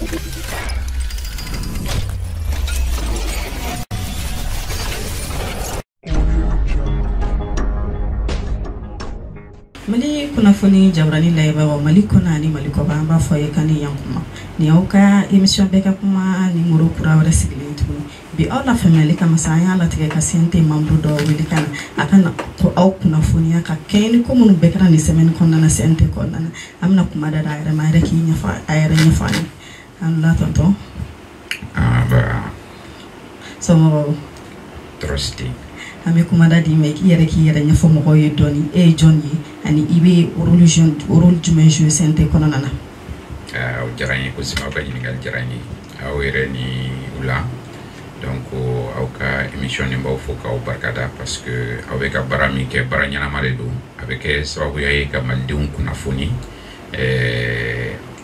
Mali kunnafoni jabarani layɛbagaw, Mali kɔnɔ ani Mali kɔkan, an b'a fɔ ye kan ni yan kuma nin y'aw ka émission Bɛɛ ka kuma numéro kura wɛrɛ sigilen tuguni. Bi, aw lafaamuyali kama sa, an y'a latigɛ ka CNT membre dɔw wele ka na a ka na ko aw kunnafoniya ka kɛɲɛ ni ko minnu bɛɛ kɛra nin semaine kɔnɔna na CNT kɔnɔna na. An bɛna kuma da a yɛrɛ ma, a yɛrɛ k'i ɲɛfɔ, a yɛrɛ ɲɛfɔ an ye. An la, tonton. Ah bah. Somɔgɔw? Tɔɔrɔ si tɛ yen. An bɛ kuma da d'i ma, k'i yɛrɛ k'i yɛrɛ ɲɛfɔ mɔgɔw ye dɔɔni. E ye jɔn ye ani i bɛ rôle jumɛn jouer CNT kɔnɔna na? O diyara n ye kosɛbɛ. Aw ka ɲininkali diyara n ye, aw yɛrɛ ni u la. Donc aw ka émission nin, b'aw fo k'aw barikada, parce que aw bɛ ka baara min kɛ, baara ɲɛnama de don. A bɛ kɛ sababuya ye ka malidenw kunnafoni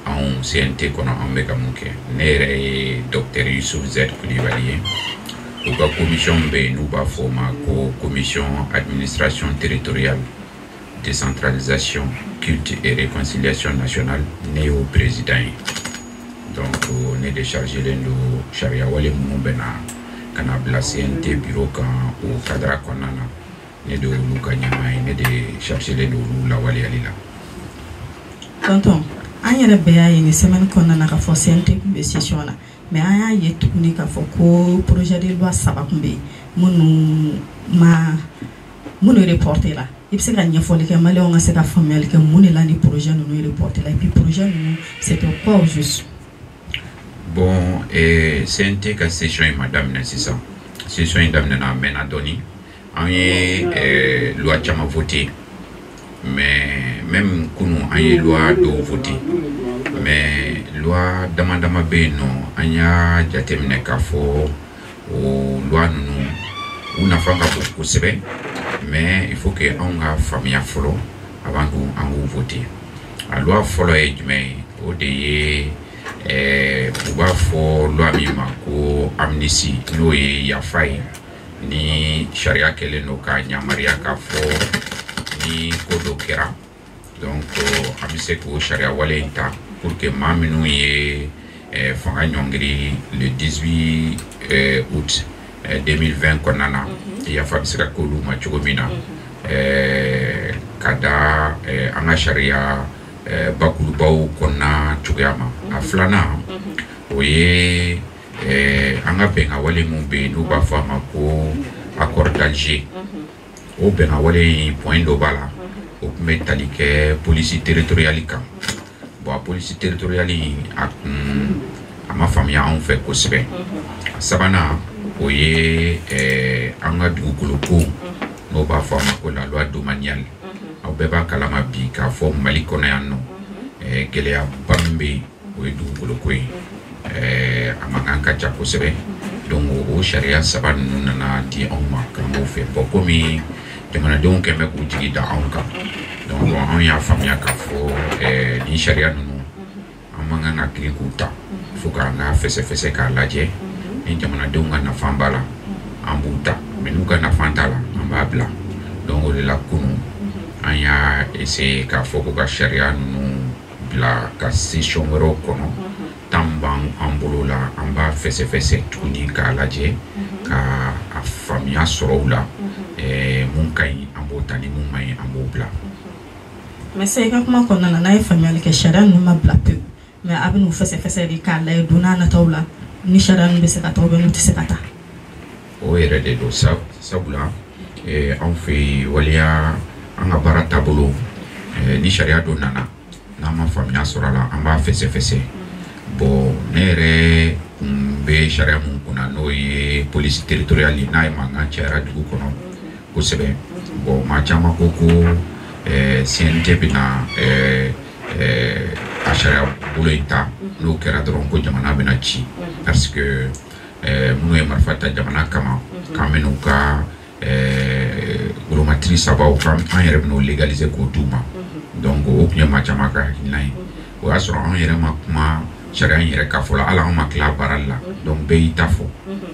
anw CNT kɔnɔ, anw bɛ ka mun kɛ. Ne yɛrɛ ye docteur Yusuf Z Kulibali ye. U ka commission bɛ yen, n'u b'a fɔ o ma ko commission administration territoriale, décentralisation, culte et réconciliation nationale, ne y'o président ye. Donc ne de chargé len don sariya wale minnu bɛ na ka na bila CNT bureau kan, o cadre kɔnɔna na, ne de y'olu ka ɲɛmaa ye, ne de chargé len don olu lawaleyali la. Tonton, an yɛrɛ bɛɛ y'a ye nin semaine kɔnɔna na k'a fɔ CNT tun bɛ session na, mais an y'a ye tuguni k'a fɔ ko projet de loi saba tun bɛ yen minnu ma minnu reporté la. I bɛ se ka ɲɛfɔli kɛ maliyɛnw ka se ka faamuyali kɛ mun de la ni projet ninnu reporté la, et puis projet ninnu, c'était quoi au juste? Bon, CNT ka session in ma daminɛ sisan. Session in daminɛna, a mɛnna dɔɔni. An ye loi caman voté, mais même kunu an ye loi dɔw voté, mais loi dama dama bɛ yen nɔ, an y'a jateminɛ k'a fɔ o loi ninnu u nafa ka bon kosɛbɛ, mais il faut que anw ka faamuya fɔlɔ avant que an k'u voté. A loi fɔlɔ ye jumɛn ye? O de ye u b'a fɔ loi min ma ko amnistie, n'o ye yafa ye, ni sariya kɛlen don k'a yamaruya k'a fɔ ni ko dɔ kɛra, donc an bɛ se k'o sariya wale in ta pour que maa minnu ye fanga ɲɔngiri le 18 août 2020 kɔnɔna na, yafa bɛ se ka k'olu ma cogo min na, ka da an ka sariya bakurubaw kɔnɔna cogoya ma. A filanan, o ye an ka bɛnkan wale mun bɛ yen, n'u b'a fɔ a ma ko accord d'Alger. O bɛnkan wale in, point dɔ b'a la, o tun bɛ tali kɛ police territoriale kan. Bon, a police territoriale in, a kun a ma faamuya anw fɛ kosɛbɛ. A sabanan, o ye an ka dugukolo ko, n'o b'a fɔ a ma ko la loi domaniale. Aw bɛɛ b'a kalama bi k'a fɔ Mali kɔnɔ yan nɔ, gɛlɛyaba min bɛ yen, o ye dugukolo ko ye. A mankan ka ca kosɛbɛ. Donc o sariya saba ninnu nana di anw ma k'an b'o fɛ. Bon, komi jamanadenw kɛn bɛ k'u jigi da anw kan, donc anw y'a faamuya k'a fɔ nin sariya ninnu, an man kan ka girin k'u ta fo k'an ka fɛsɛfɛsɛ k'a lajɛ. Ni jamanadenw ka nafa b'a la, an b'u ta, mais n'u ka nafa t'a la, an b'a bila. Donc o de la, kunun an y'a essayer k'a fɔ ko ka sariya ninnu bila ka session wɛrɛw kɔnɔ. Temps b'an an bolo la, an b'a fɛsɛfɛsɛ tuguni k'a lajɛ ka a faamuya sɔrɔ u la. Mun ka ɲi, an b'o ta, ni mun man ɲi, an b'o bila. Mais sa, i ka kuma kɔnɔna na, n'a ye faamuyali kɛ, sariya ninnu ma bila pewu, mais a bɛ n'u fɛsɛfɛsɛ de k'a lajɛ don n'a nataw la ni sariya ninnu bɛ se ka taa ou bien n'u tɛ se ka taa. O yɛrɛ de don. Sabula anw fɛ yen, waleya an ka baara taabolo, ni sariya dɔ nana, n'an ma faamuya sɔrɔ a la, an b'a fɛsɛfɛsɛ. Bon, ne yɛrɛ kun bɛ sariya mun kunna, n'o ye police territoriale ye, n'a ye mankan cayara dugu kɔnɔ kosɛbɛ. Bon, maa caman ko ko CNT bɛna a sariya bolo in ta, n'o kɛra dɔrɔn ko jamana bɛna ci, parce que minnu ye marifa ta jamana kama, k'an bɛn'u ka golomatiri sabaw, k'an yɛrɛ bɛn'o légaliser k'o d'u ma. Donc o tun ye maa caman ka hakilina ye. O y'a sɔrɔ anw yɛrɛ ma kuma sariya in yɛrɛ ka fɔ la, hali anw ma tila baarali la. Donc bɛɛ y'i ta fɔ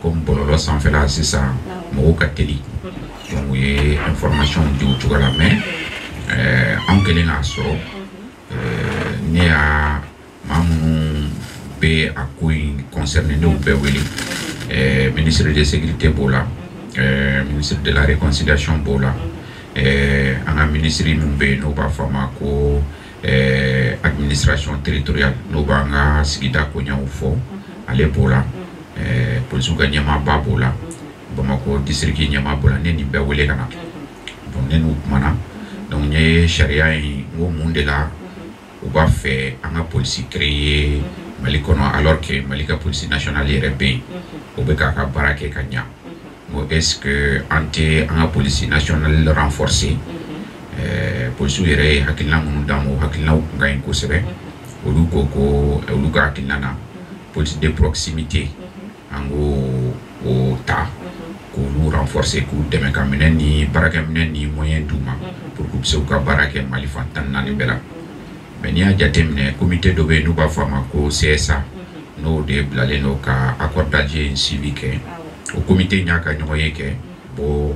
komi bɔlɔlɔ sanfɛla sisan, mɔgɔw ka teli. Donc u ye information di o cogo la, mais anw kɛlen k'a sɔrɔ, ne y'a maa minnu bɛ a ko in concerné, ne y'u bɛɛ wele. Ministre de sécurité b'o la, ministre de la réconciliation b'o la, an ka ministre min bɛ yen n'o b'a fɔ a ma ko administration territoriale, n'o b'an ka sigida koɲɛw fɔ, ale b'o la, polisiw ka ɲɛmaaba b'o la, Bamakɔ district ɲɛmaa b'o la. Ne nin bɛɛ wele ka na. Bon, ne n'u kumana. Donc n ye sariya in, n ko mun de la u b'a fɛ an ka polisi créer Mali kɔnɔ, alors que Mali ka police nationale yɛrɛ bɛ yen, o bɛ k'a ka baara kɛ ka ɲa? N ko est ce que an tɛ an ka police nationale renforcer? Polisiw yɛrɛ ye hakilina minnu d'an ma, o hakilinaw kun ka ɲi kosɛbɛ. Olu ko ko olu ka hakilina na, police de proximité, an k'o o ta k'olu renforcer, k'u dɛmɛ ka minɛn ni baarakɛminɛn ni moyen d'u ma pour que u bɛ se k'u ka baara kɛ Mali fan 14 bɛɛ la. Mais n'i y'a jateminɛ, comité dɔ bɛ yen n'u b'a fɔ a ma ko CSA, n'o de bilalen don ka accord d'Alger in suivi kɛ. O comité in y'a ka ɲɔgɔn ye kɛ. Bon,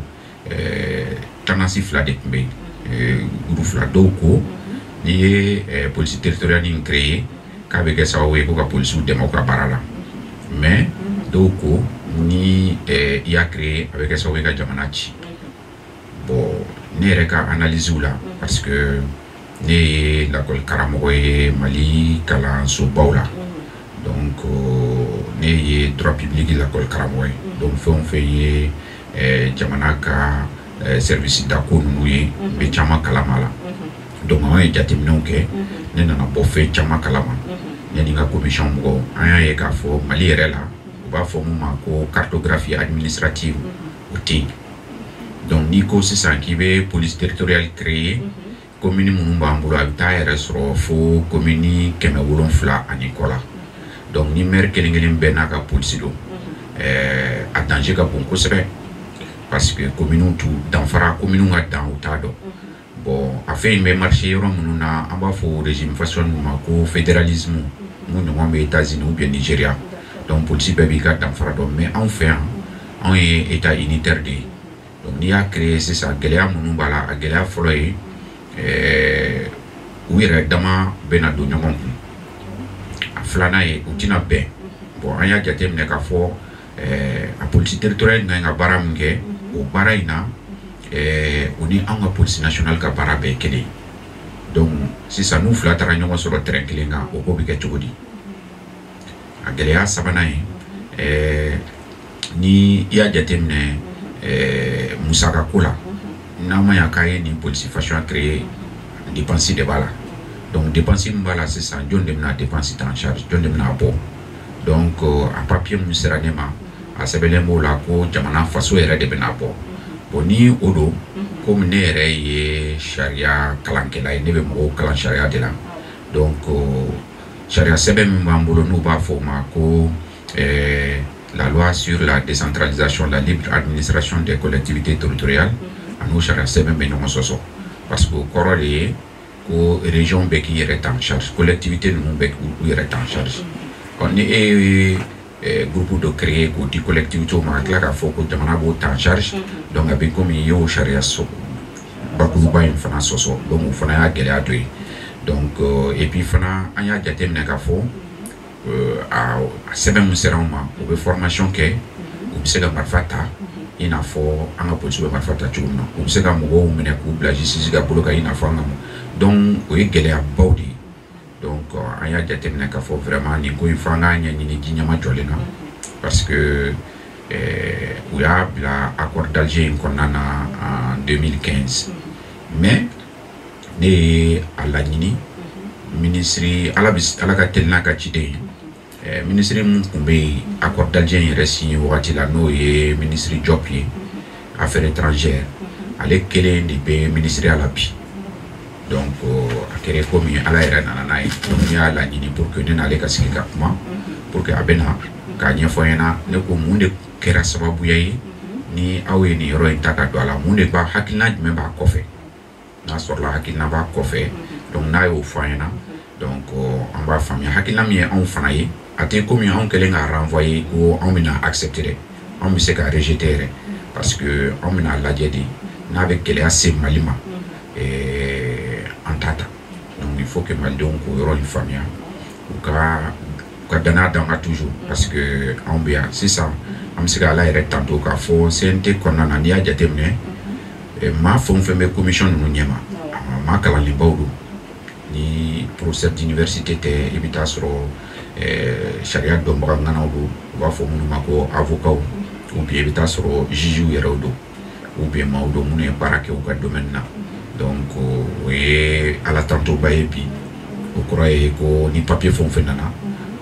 tendance fila de tun bɛ yen, groupe fila. Dɔw ko n'i ye police territoriale in créer, k'a bɛ kɛ sababu ye ko ka polisiw dɛmɛ u ka baara la. Mais dɔw ko ni i y'a créer, a bɛ kɛ sababu ye ka jamana ci. Bon, ne yɛrɛ ka analyse la, parce que ne ye lakɔli karamɔgɔ ye Mali kalansobaw la, donc ne ye droit public lakɔli karamɔgɔ ye, donc fɛn o fɛn ye jamana ka service dako ninnu ye, n bɛ caman kalama la. Donc anw ye jateminɛw kɛ, ne nana bɔ fɛn caman kalama. Ne ni n ka commission mɔgɔw, an y'a ye k'a fɔ Mali yɛrɛ la, u b'a fɔ mun ma ko cartographie administrative, o tɛ yen. Donc n'i ko sisan k'i bɛ police territoriale créer, commune minnu b'an bolo, a bɛ taa yɛrɛ sɔrɔ fo commune 700 ani kɔ la. Donc ni maire kelen kelen bɛɛ n'a ka polisi don, a danger ka bon kosɛbɛ, parce que commune t'u danfara, commune ka dan u t'a dɔn. Bon, a fɛn in bɛ marcher yɔrɔ minnu na, an b'a fɔ régime façon ninnu ma ko fédéralisme, mun ɲɔgɔn bɛ États-Unis ou bien Nigeria. Donc polisi bɛɛ b'i ka danfara dɔn. Mais anw fɛ yan, anw ye état unitaire de ye. Donc n'i y'a créer sisan, gɛlɛya minnu b'a la, a gɛlɛya fɔlɔ ye, u yɛrɛ dama bɛna don ɲɔgɔn kun. A filanan ye, u tɛna bɛn. Bon, an y'a jateminɛ k'a fɔ a police territoriale kan ka baara min kɛ, o baara in na, o ni anw ka police nationale ka baara bɛɛ ye kelen ye. Donc sisan n'u fila taara ɲɔgɔn sɔrɔ terrain kelen kan, o ko bɛ kɛ cogo di? A gɛlɛya sabanan ye, ni i y'a jateminɛ, musaka ko la, n'a ma ɲa k'a ye nin police façon créer, dépense de b'a la. Donc dépense min b'a la sisan, jɔn de bɛna dépense ta en charge? Jɔn de bɛna bɔ? Donc a papier min sera ne ma, a sɛbɛnlen b'o la ko jamana faso yɛrɛ de bɛna bɔ. Bon, ni o don, komi ne yɛrɛ ye sariya kalankɛla ye, ne bɛ mɔgɔw kalan sariya de la. Donc sariya sɛbɛn min b'an bolo, n'u b'a fɔ o ma ko la loi sur la décentralisation, la libre administration des collectivités territoriales, a n'o sariya sɛbɛn bɛ ɲɔgɔn sɔsɔ, parce que o kɔrɔ de ye ko région bɛɛ k'i yɛrɛ ta en charge, collectivité ninnu bɛɛ k'u yɛrɛ ta en charge. Ɔ, ni e ye groupe dɔ créer k'o di collectivité ma, ka tila k'a fɔ ko jamana b'o ta en charge, donc a bɛ komi i y'o sariya so bakuruba in fana sɔsɔ. Donc o fana y'a gɛlɛya dɔ ye. Donc et puis fana, an y'a jateminɛ k'a fɔ a sɛbɛn min sera anw ma, u bɛ formation kɛ, u bɛ se ka marifa ta i n'a fɔ an ka polisiw bɛ marifa ta cogo min na, u bɛ se ka mɔgɔw minɛ k'u bila justice ka bolo kan i n'a fɔ an ka. Donc o ye gɛlɛyabaw de ye. Donc an y'a jateminɛ k'a fɔ vraiment nin ko in, f'an k'a ɲɛɲini ji ɲɛma jɔlen na, parce que u y'a bila accord d'Alger in kɔnɔna na en 2015. Mais ne ye a laɲini ministre, ala bɛ ala ka teli n'a ka ciden ye, ministre mun tun bɛ yen accord d'Alger in yɛrɛ signé wagati la, n'o ye ministre Diop ye, affaires étrangères, ale kelen de bɛ ministère la bi. Donc a kɛra komi ala yɛrɛ nana n'a ye. Donc ne y'a laɲini pour que ne n'ale ka sigi ka kuma, pour que a bɛ na k'a ɲɛfɔ n ɲɛna. Ne ko mun de kɛra sababuya ye ni aw ye nin yɔrɔ in ta ka don a la? Mun de b'a hakilina jumɛn b'a kɔfɛ? N'a sɔrɔla hakilina b'a kɔfɛ, donc n'a y'o fɔ an ɲɛna, donc an b'a faamuya. Hakilina min ye anw fana ye, a tɛ komi anw kɛlen k'a renvoyer ko anw bɛna accepter dɛ. Anw bɛ se ka rejeter yɛrɛ, parce que anw bɛna lajɛ de, n'a bɛ gɛlɛya se Mali ma, an t'a ta. Donc il faut que malidenw k'o yɔrɔ in faamuya, u ka U ka danaya d'an kan toujours, parce que anw bɛ yan sisan, an bɛ se ka Ala yɛrɛ tanto k'a fɔ CNT kɔnɔna na. N'i y'a jateminɛ, maa fɛn o fɛn bɛ commission ninnu ɲɛma, maa kalanlenbaw don. Ni professeur d'université tɛ, i bɛ taa sɔrɔ sariya dɔnbaga ŋanaw don, u b'a fɔ minnu ma ko avocat, ou bien i bɛ taa sɔrɔ juges yɛrɛw don, ou bien maaw don minnu ye baara kɛ u ka domaine na. Donc o ye Ala tantoba ye bi. O kɔrɔ ye ko ni papier fɛn o fɛn nana,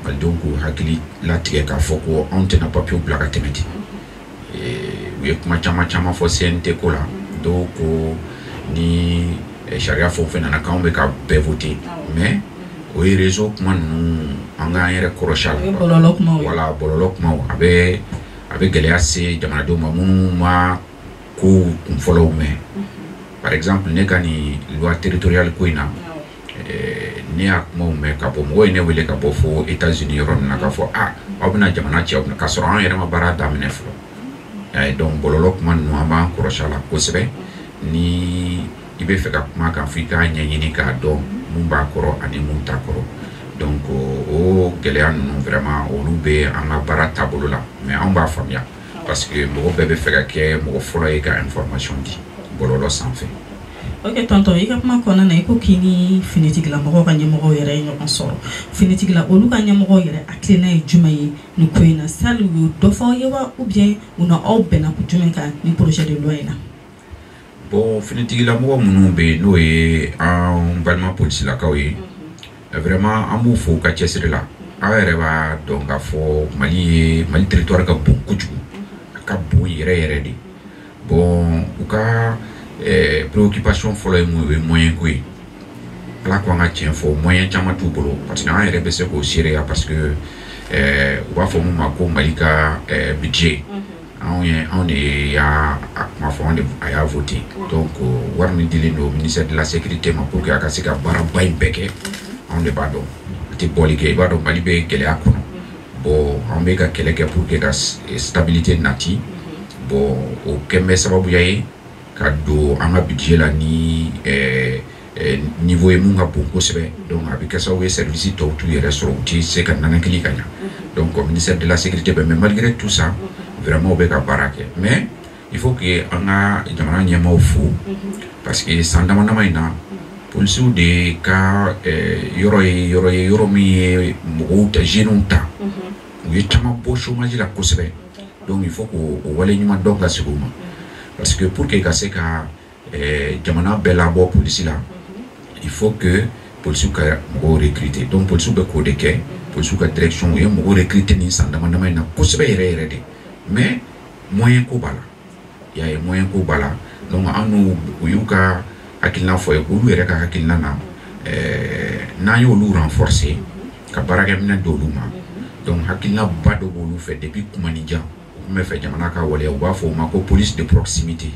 malidenw k'u hakili latigɛ k'a fɔ ko anw tɛna papier bila ka tɛmɛ ten. U ye kuma caman caman fɔ CNT ko la. Dɔw ko ni sariya fɛn o fɛn nana, k'anw bɛ ka bɛɛ voter, mais o ye réseau kuma ninnu, an k'an yɛrɛ kɔrɔsi a la. Bɔlɔlɔ kumaw ye. Voilà, bɔlɔlɔ kumaw, a bɛ gɛlɛya se jamanadenw ma minnu ma kow kunfɔlɔw mɛn. Par exemple, ne ka nin loi territoriale ko in na, ne y'a kumaw mɛn ka bɔ, mɔgɔw ye ne wele ka bɔ fo États-Unis yɔrɔ min na, k'a fɔ a aw bɛna jamana ci, aw bɛna k'a sɔrɔ an yɛrɛ ma baara daminɛ fɔlɔ. Donc bɔlɔlɔ kuma ninnu, an b'an kɔrɔsi a la kosɛbɛ. Ni i bɛ fɛ ka kuma kan, f'i k'a ɲɛɲini k'a dɔn mun b'a kɔrɔ ani mun t'a kɔrɔ. Donc o gɛlɛya ninnu, vraiment, olu bɛ an ka baara taabolo la, mais anw b'a faamuya, parce que mɔgɔ bɛɛ bɛ fɛ ka kɛ mɔgɔ fɔlɔ ye ka information di bɔlɔlɔ sanfɛ. Ok tonton, i ka kuma kɔnɔna na, i ko k'i ni finitigilamɔgɔw ka ɲɛmɔgɔw yɛrɛ ye ɲɔgɔn sɔrɔ. Finitigila olu ka ɲɛmɔgɔw yɛrɛ hakilina ye jumɛn ye nin ko in na? Sali u ye dɔ fɔ aw ye wa, ou bien u na aw bɛnna ko jumɛn kan ni projet de loi in na? Bon, finitigilamɔgɔ minnu bɛ yen, n'o ye an balima polisilakaw ye, vraiment an b'u fo u ka cɛsiri la. Aw yɛrɛ b'a dɔn k'a fɔ Mali ye, Mali territoire ka bon kojugu, a ka bon yɛrɛ yɛrɛ de. Bon, u ka préoccupation fɔlɔ ye mun ye? O ye moyen ko ye. Ala ko an ka tiɲɛ fɔ, moyen caman t'u bolo, parce que an yɛrɛ bɛ se k'o seereya, parce que u b'a fɔ mun ma ko Mali ka budget, anw ye, anw de y'a a kuma fɔ, anw de a y'a voté. Donc wari min dilen don ministère de la Sécurité ma pour que a ka se ka baaraba in bɛɛ kɛ, anw de b'a dɔn a tɛ bɔli kɛ. I b'a dɔn Mali bɛ gɛlɛya kɔnɔ. Bon, an bɛ ka kɛlɛ kɛ pour que ka stabilité nati. Bon, o kɛn bɛ sababuya ye ka don an ka budget la ni niveau ye mun ka bon kosɛbɛ. Donc a bɛ kɛ sababu ye service tɔw t'u yɛrɛ sɔrɔ, u tɛ se ka nanakili ka ɲa. Donc ministère de la Sécurité bɛ, mais malgré tout ça, vraiment u bɛ ka baara kɛ. Mais il faut que an ka jamana ɲɛmaaw fo, parce que san dama dama in na, polisiw de ka yɔrɔ ye yɔrɔ ye, yɔrɔ min ye mɔgɔw ta, jeunes ta, u ye caman bɔ chômage la kosɛbɛ. Donc il faut k'o wale ɲuman dɔn ka segin u ma, parce que pour que ka se ka jamana bɛɛ labɔ polisi la, il faut que polisiw ka mɔgɔw recruter. Donc polisiw bɛ k'o de kɛ. Polisiw ka direction, u ye mɔgɔw recruter nin san dama dama in na kosɛbɛ yɛrɛ yɛrɛ de, mais moyen ko b'a la, i y'a ye, moyen ko b'a la. Donc an n'u, u y'u ka hakilina fɔ ye, olu yɛrɛ ka hakilina na, n'an y'olu renforcer ka baarakɛminɛ d'olu ma. Donc hakilina ba dɔ b'olu fɛ depuis kumanijan, u tun bɛ fɛ jamana ka waleya, u b'a fɔ o ma ko police de proximité,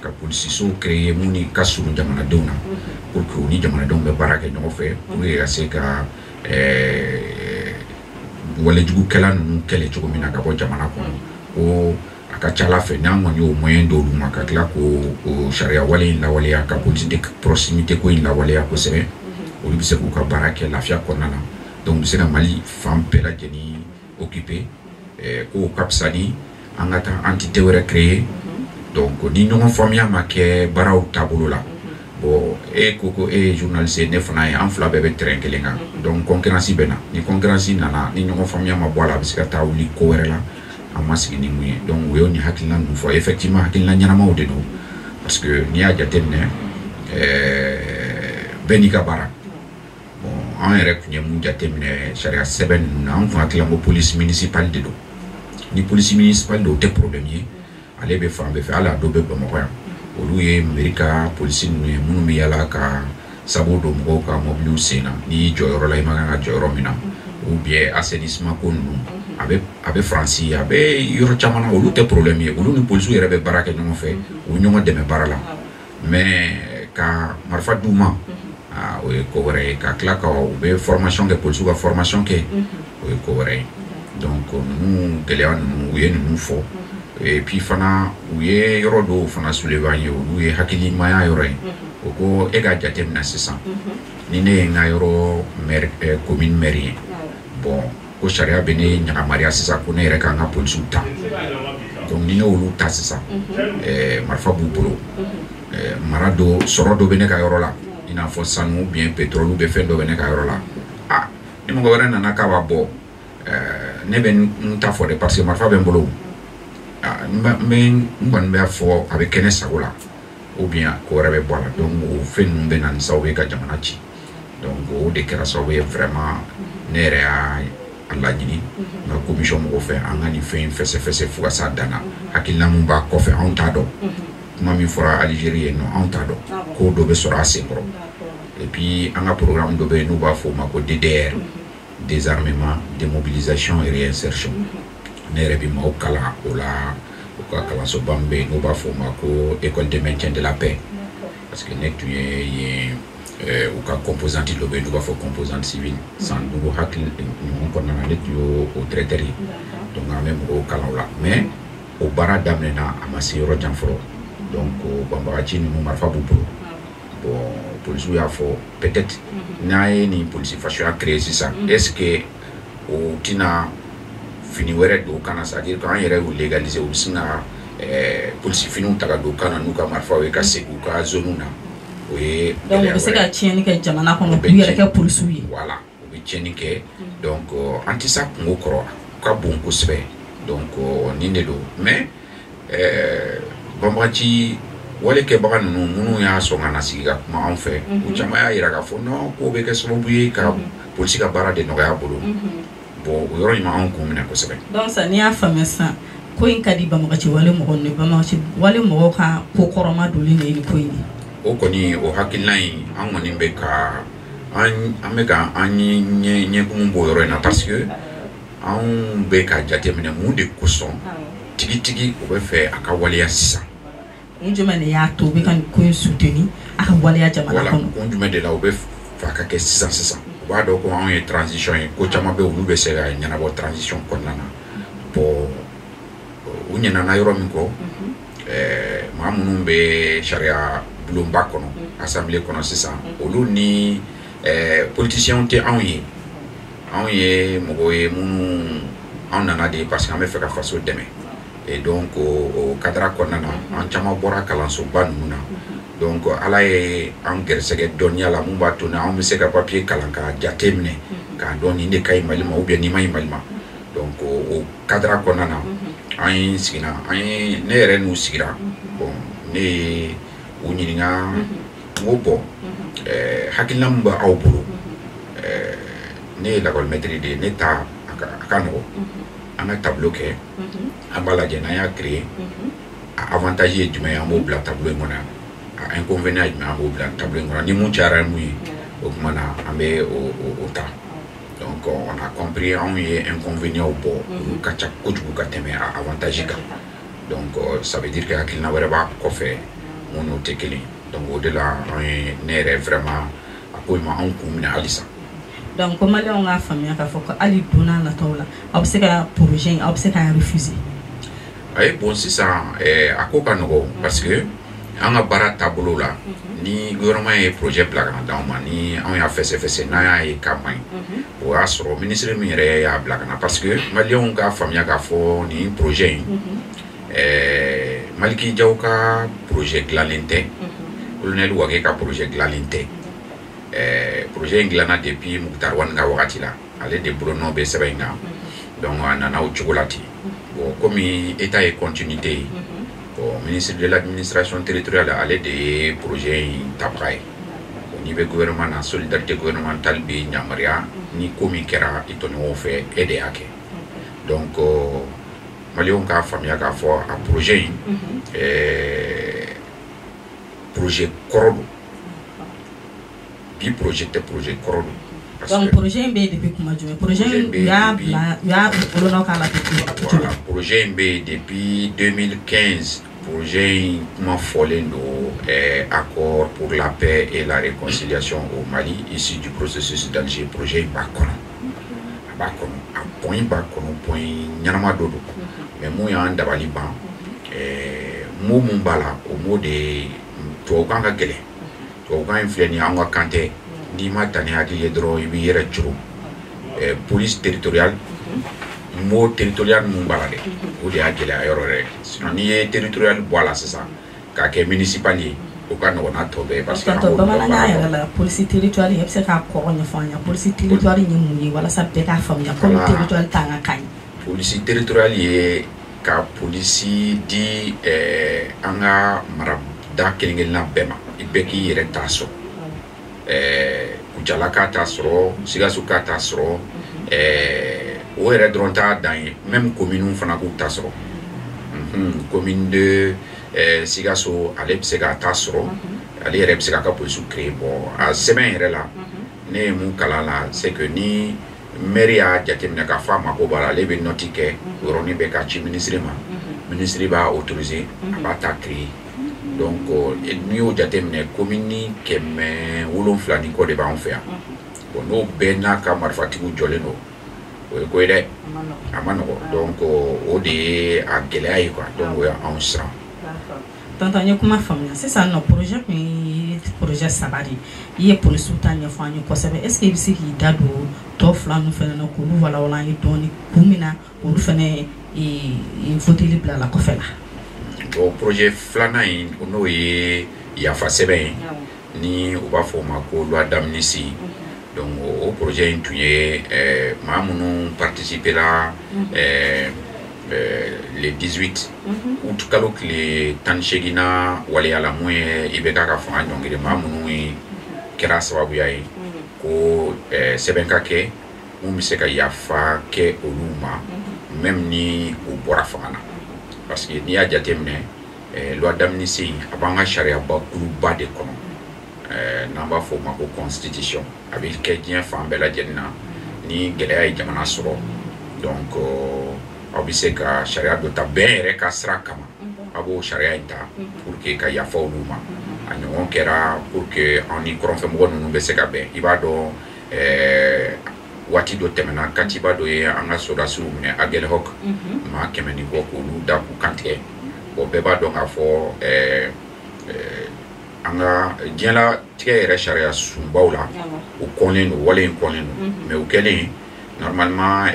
ka polisisow créer mun ni ka surun jamanadenw na, pour que u ni jamanadenw bɛ baara kɛ ɲɔgɔn fɛ, pour que ka se ka walejugukɛla ninnu kɛlɛ cogo min na ka bɔ jamana kɔnɔ. Ko a ka ca ala fɛ, n'an kɔni y'o moyen d'olu ma, ka tila k'o o sariya wale in lawaleya, ka police de proximité ko in lawaleya kosɛbɛ, olu bɛ se k'u ka baara kɛ lafiya kɔnɔna na. Donc u bɛ se ka Mali fan bɛɛ lajɛlen occuper. K'o ka fisa ni an ka taa entité wɛrɛ créer. Donc ni ɲɔgɔn faamuya ma kɛ baaraw taabolo la, bon, e ko ko e ye journaliste ye, ne fana ye, an fila bɛɛ bɛ terrain kelen kan. Donc concurrence bɛ na. Ni concurrence nana, ni ɲɔgɔn faamuya ma bɔ a la, a bɛ se ka taa wuli ko wɛrɛ la an ma sigi ni mun ye. Donc u y'o ni hakilina ninnu fɔ. Effectivement, hakilina ɲɛnamaw de don, parce que n'i y'a jateminɛ, bɛɛ n'i ka baara. Bon, an yɛrɛ tun ye mun jateminɛ sariya sɛbɛn ninnu na, an tun hakili la ko police municipale de don. Ni police municipale don, o tɛ problème ye, ale bɛ fan bɛɛ fɛ, hali a dɔw bɛ Bamakɔ yan. Olu ye mairie ka polisi ninnu ye, minnu bɛ yala ka sabu don mɔgɔw ka mobiliw sen na, n'i y'i jɔ yɔrɔ la i man kan ka jɔ yɔrɔ min na, ou bien assainissement ko ninnu, a bɛ Faransi, a bɛ yɔrɔ caman na. Olu tɛ problème ye, olu ni polisiw yɛrɛ bɛ baara kɛ ɲɔgɔn fɛ, u bɛ ɲɔgɔn dɛmɛ baara la. Mais ka marifa d'u ma, o ye ko wɛrɛ ye. Ka tila ka u bɛ formation kɛ, polisiw ka formation kɛ, o ye ko wɛrɛ ye. Donc ninnu gɛlɛya ninnu, u ye ninnu fɔ. Et puis fana, u ye yɔrɔ dɔw fana soulever an ye, olu ye hakilimaya yɔrɔ ye. O ko e ka jateminɛ sisan, ni ne ye n ka yɔrɔ maire, commune maire ye. Bon, ko sariya bɛ ne ɲagamariya sisan ko ne yɛrɛ k'an ka polisiw ta. Donc ni ne y'olu ta sisan, marifa b'u bolo, mara dɔ sɔrɔ dɔ bɛ ne ka yɔrɔ la, i n'a fɔ sanu ou bien pétrole ou bien fɛn dɔ bɛ ne ka yɔrɔ la. Ah, ni mɔgɔ wɛrɛ nana k'a b'a bɔ, ne bɛ n ta fɔ dɛ, parce que marifa bɛ n bolo. N bɛ n kɔni b'a fɔ a bɛ kɛ ne sago la ou bien ko wɛrɛ bɛ bɔ a la. Donc o fɛn ninnu bɛ na ni sababu ye ka jamana ci. Donc o de kɛra sababu ye vraiment ne yɛrɛ y'a laɲini n ka commission mɔgɔw fɛ, an ka nin fɛn in fɛsɛfɛsɛ fo ka s'a dan na. Hakilina mun b'a kɔfɛ, anw t'a dɔn. Kuma min fɔra Algérie yen nɔ, anw t'a dɔn. Ko dɔ bɛ sɔrɔ a senkɔrɔ. Et puis an ka programme dɔ bɛ yen n'u b'a fɔ o ma ko DDR, désarmement, démobilisation et réinsertion. Ne yɛrɛ bɛ maaw kalan o la, u ka kalansoba min bɛ yen n'u b'a fɔ o ma ko école de maintien de la paix, parce que ne tun ye yen u ka composante dɔ bɛ yen n'u b'a fɔ composante civile, san 5 hakili ɲɔgɔn kɔnɔna na, ne tun y'o o directeur ye. Donc an bɛ mɔgɔw kalan o la, mais o baara daminɛna, a ma se yɔrɔ jan fɔlɔ. Donc banbagaci ninnu, marifa b'u bolo. Bon, polisiw y'a fɔ peut-être n'a ye nin polisi fasoya créer sisan, est-ce que o tɛna fini wɛrɛ don kan na, c'est à dire k'an yɛrɛ y'u légaliser, u bɛ sin ka polisi finiw ta ka don kan na n'u ka marifaw ye ka segin u ka zone na? O ye Donc u bɛ se ka tiɲɛni kɛ jamana kɔnɔ k'u yɛrɛ kɛ polisiw ye. Voilà, u bɛ tiɲɛni kɛ. Donc an tɛ s'a kungo kɔrɔ, u ka bon kosɛbɛ. Donc nin de don. Mais banbagaci wale kɛbaga ninnu minnu y'a sɔn ka na sigi ka kuma anw fɛ, u caman y'a yira k'a fɔ non, k'o bɛ kɛ sababu ye ka polisi ka baara de nɔgɔya a bolo. Bon, o yɔrɔ in ma anw kun minɛ kosɛbɛ. Donc sisan n'i y'a faamuya sisan, ko in ka di banbagaci wale mɔgɔw ni banbagaci wale mɔgɔw ka ko kɔrɔma donlen de ye nin ko in ye. O kɔni, o hakilina in, an kɔni bɛ ka an bɛ ka an ɲɛ ɲɛkumu b'o yɔrɔ in na, parce que anw bɛ ka jateminɛ mun de kosɔn tigitigi o bɛ fɛ a ka waleya sisan. Kun jumɛn de y'a to u bɛ ka nin ko in soutenir a ka waleya jamana kɔnɔ? Kun jumɛn de la u bɛ fɛ a ka kɛ sisan sisan? U b'a dɔn ko anw ye transition ye, ko caman bɛ olu bɛ se ka ɲɛnabɔ transition kɔnɔna na. Bon, u ɲinɛna yɔrɔ min kɔ, maa minnu bɛ sariya bulonba kɔnɔ, assemblée kɔnɔ sisan, olu ni politiciens tɛ anw ye. Anw ye mɔgɔw ye minnu anw nana de parce que an bɛ fɛ ka faso dɛmɛ. Et donc o cadre kɔnɔna na, an caman bɔra kalansoba ninnu na. Donc Ala ye an gɛrɛsɛgɛ dɔnniya la mun b'a to ni anw bɛ se ka papier kalan k'a jate minɛ k'a dɔn nin de ka ɲi Mali ma ou bien nin ma ɲi Mali ma. Donc o cadre kɔnɔna na, an ye sigira, an ye ne yɛrɛ n'u sigira. Bon, ne ye u ɲininka, n ko bon, hakilina min bɛ aw bolo, ne ye lakɔlimɛtiri de ye, ne ta a ka nɔgɔn, an ka tableau kɛ, an b'a lajɛ n'an y'a créer, a avantage ye jumɛn ye, an b'o bila tableau in kɔnɔ yan, a inconvénient ye jumɛn, an b'o bila tableau in kɔnɔ, ni mun cayara ni mun ye, o tuma na an bɛ o ta. Donc on a compris, anw ye inconvénients bɔ, olu ka ca kojugu ka tɛmɛ a avantage kan. Donc ça veut dire que hakilina wɛrɛ b'a kɔfɛ mun n'o tɛ kelen. Donc o de la an ye ne yɛrɛ vraiment a ko in ma anw kun minɛ halisa. Donc ko maliyɛnw k'a faamuya k'a fɔ ko hali don n'a nataw la, aw bɛ se ka projet in, aw bɛ se k'a refuser. Ayi, bon, sisan a ko ka nɔgɔn, parce que an ka baara taabolo la, ni gouvernement ye projet bila ka na d'anw ma, ni anw y'a fɛsɛfɛsɛ, n'an y'a ye k'a man ɲi, o y'a sɔrɔ ministre min yɛrɛ y'a bila ka na, parce que maliyɛnw k'a faamuya k'a fɔ nin projet in, Maliki Jaw ka projet dilanlen tɛ, colonel Wage ka projet dilanlen tɛ. Projet in dilanna depuis Moctar Ouane ka wagati la, ale de bolonɔ bɛ sɛbɛn in kan. Donc a nana o cogo la ten. Bon, komi état ye continuité ye, bon, ministre de l'administration territoriale, ale de ye projet in tabaga ye. Bon, n'i bɛ gouvernement na, solidarité gouvernementale bɛ yamaruya ni ko min kɛra i tɔɲɔgɔnw fɛ, e de y'a kɛ. Donc maliyɛnw k'a faamuya k'a fɔ a projet in, projet kɔrɔ don, bi projet tɛ, projet kɔrɔ don. Donc projet in bɛ yen depuis kuma jumɛn? Projet in, u y'a bila, u y'a bolonɔ k'a la depuis Voilà, projet in bɛ yen depuis 2015. Projet in kuma fɔlen don, accord pour la paix et la réconciliation au Mali issu du processus d'Alger. Projet in b'a kɔnɔ, a b'a kɔnɔ, a point b'a kɔnɔ, point ɲɛnama dɔ don. Mais mun y'an dabali ban, mot mun b'a la, o mot de tubabukan ka gɛlɛn. Tubabukan in filɛ nin ye, anw ka kan tɛ. N'i ma ta ni hakili ye dɔrɔn, i b'i yɛrɛ coron. Police territoriale, mot territorial mun b'a la dɛ, o de y'a gɛlɛya yɔrɔ yɛrɛ. Sinon n'i ye territorial bɔ a la sisan k'a kɛ municipal ye, o ka nɔgɔn n'a tɔ bɛɛ ye, parce que Tonton, bamanankan yɛrɛ la, police territoriale, i bɛ se k'a kɔrɔ ɲɛfɔ an ye? Police territoriale ye mun ye, walasa bɛɛ k'a faamuya, komi territoriale t'an ka kan ye? Police territoriale ye ka polisi di an ka marada kelen kelenna bɛɛ ma, i bɛɛ k'i yɛrɛ ta sɔrɔ. Kucala k'a ta sɔrɔ, Sikaso k'a ta sɔrɔ, o yɛrɛ dɔrɔn t'a dan ye, même commune fana k'u ta sɔrɔ. Commune de Sikaso, ale bɛ se k'a ta sɔrɔ, ale yɛrɛ bɛ se k'a ka polisiw créer. Bon, a sɛbɛn yɛrɛ la, ne ye mun kalan la, c'est que ni maire y'a jateminɛ k'a fɔ a mako b'a la, ale bɛ note kɛ o yɔrɔnin bɛɛ k'a ci ministre ma, ministre b'a autoriser, a b'a ta créer. Donc n'i y'o jateminɛ, commune 700 ni kɔ de b'anw fɛ yan. Bon, n'o bɛɛ n'a ka marifatigiw jɔlen don, o ye ko ye dɛ, a ma nɔgɔ. Donc o de ye a gɛlɛya ye quoi. Donc o ye anw siran. Tonton, n ye kuma faamuya. Sisan nɔ, projet kun ye projet saba de ye. I ye polisiw ta ɲɛfɔ an ye kosɛbɛ. Est ce que i bɛ se k'i da don tɔ fila ninnu fɛnɛ na, k'olu walawala an ye dɔɔni, kun min na olu fɛnɛ voteli bila la kɔfɛ la? Bon, projet filanan in, n'o ye yafa sɛbɛn ye, ni u b'a fɔ o ma ko loi d'amnistie. Donc o projet in tun ye maa minnu participer la le 18 août, kalo tile 18 na waleya la, mun ye IBK ka fanga ɲɔngiri, maa minnu ye kɛra sababuya ye ko sɛbɛn ka kɛ mun bɛ se ka yafa kɛ olu ma, même ni u bɔra fanga na. Parce que n'i y'a jateminɛ, loi d'amnistie, a b'an ka sariyaba kuluba de kɔnɔ, n'an b'a fɔ o ma ko constitution. A bɛ kɛ diɲɛ fan bɛɛ lajɛlen na, ni gɛlɛya ye jamana sɔrɔ, donc aw bɛ se ka sariya dɔ ta bɛn yɛrɛ ka sira kama, a b'o sariya in ta pour que ka yafa olu ma. A ɲɔgɔn kɛra pour que an ni kɔrɔnfɛmɔgɔ ninnu bɛ se ka bɛn. I b'a dɔn, waati dɔ tɛmɛna, katiba dɔ ye an ka sɔrɔdasiw minɛ Aguelhok, maa 100 ni kɔ, k'olu da k'u kantigɛ. Bon, bɛɛ b'a dɔn k'a fɔ an ka diɲɛlatigɛ yɛrɛ sariya sunbaw la, o kɔnnen don, wale in kɔnnen don. Mais o kɛlen, normalement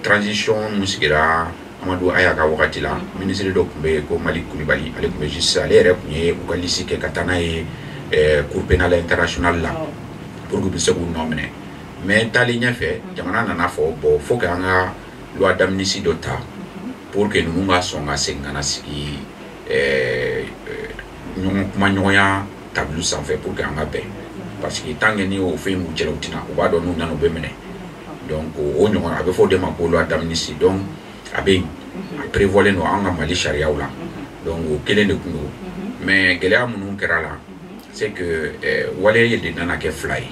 transition mun sigira Amadu Aya ka wagati la, ministre dɔ tun bɛ yen ko Mali Kulibali, ale tun bɛ justice, ale yɛrɛ tun ye u ka liste kɛ ka taa n'a ye Cour pénale internationale la pour que u bɛ se k'u nɔ minɛ. Mais taalen ɲɛfɛ, jamana nana fɔ bon, faut que an ka loi d'amnistie dɔ ta pour que ninnu ka sɔn ka segin ka na sigi ɲɔgɔn kuma ɲɔgɔnya tableau sanfɛ pour que an ka bɛn. Parce que tant que ni o fɛn b'u cɛla, u tɛna, u b'a dɔn n'u nana u bɛ minɛ. Donc o ɲɔgɔn, a bɛ fɔ o de ma ko loi d'amnistie. Donc a bɛ yen, a prévoilen don an ka Mali sariyaw la. Donc o kelen de tun don. Mais gɛlɛya minnu kɛra la, c'est que wale de nana kɛ fila ye: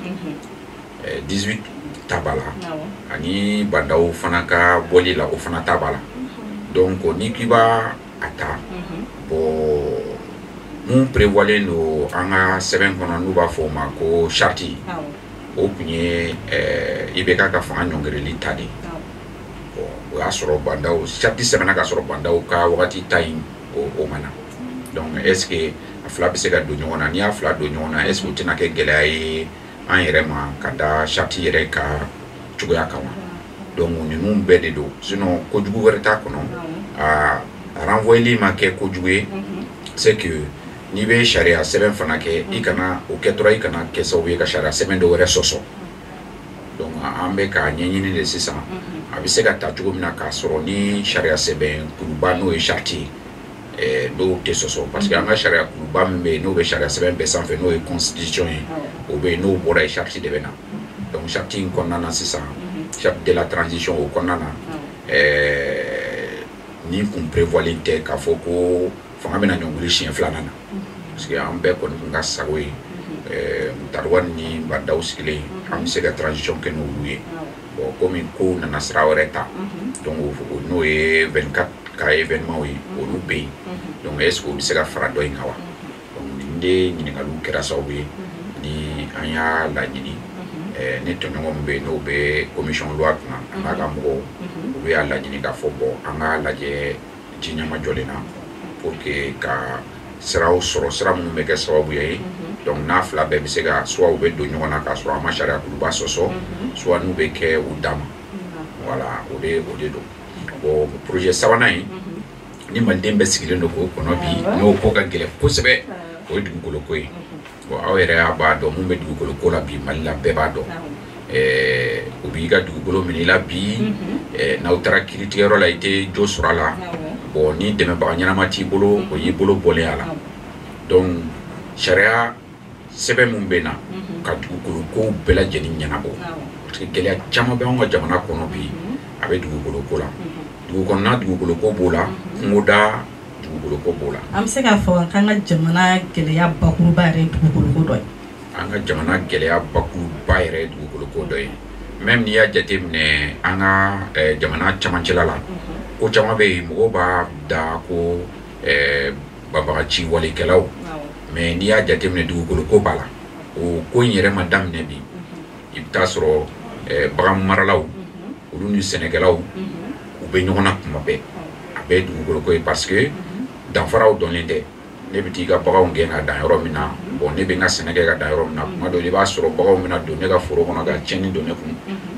18 ta b'a la, ani Bah N'Daw fana ka bɔli la, o fana ta b'a la. Donc n'i k'i b'a a ta, bon, mun prévoilen don an ka sɛbɛn kɔnɔ, n'u b'a fɔ o ma ko charte, o tun ye IBK ka fanga ɲɔngirili ta de ye. Bon, o y'a sɔrɔ Bah N'Daw, charte sɛbɛnna ka sɔrɔ Bah N'Daw ka wagati ta in o ma na. Donc est ce que a fila bɛ se ka don ɲɔgɔn na? N'i y'a fila don ɲɔgɔn na, est ce que o tɛna kɛ gɛlɛya ye an yɛrɛ ma ka da charte yɛrɛ ka cogoya kan wa? Donc ninnu bɛɛ de don. Sinon kojugu wɛrɛ t'a kɔnɔ. A renvoyeli ma kɛ kojugu ye, c'est que n'i bɛ sariya sɛbɛn fana kɛ, i kana o kɛ dɔrɔn, i kana kɛ sababu ye ka sariya sɛbɛn dɔ wɛrɛ sɔsɔ. Donc an bɛ k'a ɲɛɲini de sisan, a bɛ se ka ta cogo min na k'a sɔrɔ ni sariya sɛbɛn kuluba, n'o ye charte ye, n'o tɛ sɔsɔ. Parce que an ka sariya kuluba min bɛ yen, n'o bɛ sariya sɛbɛn bɛɛ sanfɛ, n'o ye constitution ye, o bɛ yen. N'o bɔra yen, charte de bɛ na. Donc charte in kɔnɔna na sisan, charte de la transition, o kɔnɔna na, ni kun prévoilen tɛ k'a fɔ ko fanga bɛna ɲɔngiri siɲɛ filanan na. Parce que an bɛɛ kɔni kun ka sago ye Moctar Ouane ni Bah N'Daw sigilen, an bɛ se ka transition kɛ n'olu ye. Bon, komi kow nana sira wɛrɛ ta, donc n'o ye 24 ka événement ye, olu bɛ yen. Donc est ce que o bɛ se ka fara dɔ in kan wa? Donc nin de ɲininkaliw kɛra sababu ye ni an y'a laɲini. Ne tɔɲɔgɔn min bɛ yen, n'o bɛ commission loi kunna, a n'a ka mɔgɔw, olu y'a laɲini k'a fɔ bon, an k'a lajɛ ji ɲɛmajɔlen na pour que ka Siraw sɔrɔ, sira minnu bɛ kɛ sababu ye, donc n'a fila bɛɛ bɛ se ka, soit u bɛ don ɲɔgɔn na k'a sɔrɔ a ma sariya kuluba sɔsɔ, soit n'u bɛ kɛ u dan ma. Voilà, o de don. Bon, projet sabanan in, ni maliden bɛɛ sigilen don k'o kɔnɔ bi, n'o ko ka gɛlɛn kosɛbɛ, o ye dugukolo ko ye. Bon, aw yɛrɛ y'a b'a dɔn mun bɛ dugukolo ko la bi Mali la, bɛɛ b'a dɔn. U b'i ka dugukolo minɛ i la bi, n'aw taara kiiritigɛyɔrɔ la, i tɛ jo sɔrɔ a la. Bon, ni dɛmɛbaga ɲɛnama t'i bolo, o y'i bolo bɔlen a la. Donc sariya sɛbɛn mun bɛ na ka dugukolo ko bɛɛ lajɛlen ɲɛnabɔ, parce que gɛlɛya caman bɛ anw ka jamana kɔnɔ bi, a bɛ dugukolo ko la. Dugu kɔnɔna dugukolo ko b'o la, kungoda dugukolo ko b'o la. An bɛ se k'a fɔ k'an ka jamana gɛlɛya bakuruba yɛrɛ ye dugukolo ko dɔ ye. An ka jamana gɛlɛya bakuruba yɛrɛ ye dugukolo ko dɔ ye. Même n'i y'a jateminɛ, an ka jamana camancɛla la, ko caman bɛ yen, mɔgɔw b'a da ko banbagaci walekɛlaw, mais n'i y'a jateminɛ, dugukolo ko b'a la. O ko in yɛrɛ ma daminɛ bi. I bɛ taa sɔrɔ bagan maralaw, olu ni sɛnɛkɛlaw, u bɛ ɲɔgɔn na kuma bɛɛ. A bɛɛ ye dugukolo ko ye, parce que danfaraw dɔnnen tɛ. Ne bɛ t'i ka baganw gɛn ka dan yɔrɔ min na, bon, ne bɛ n ka sɛnɛ kɛ ka dan yɔrɔ min na, kuma dɔ i b'a sɔrɔ baganw bɛna don ne ka foro kɔnɔ ka tiɲɛni don ne kun.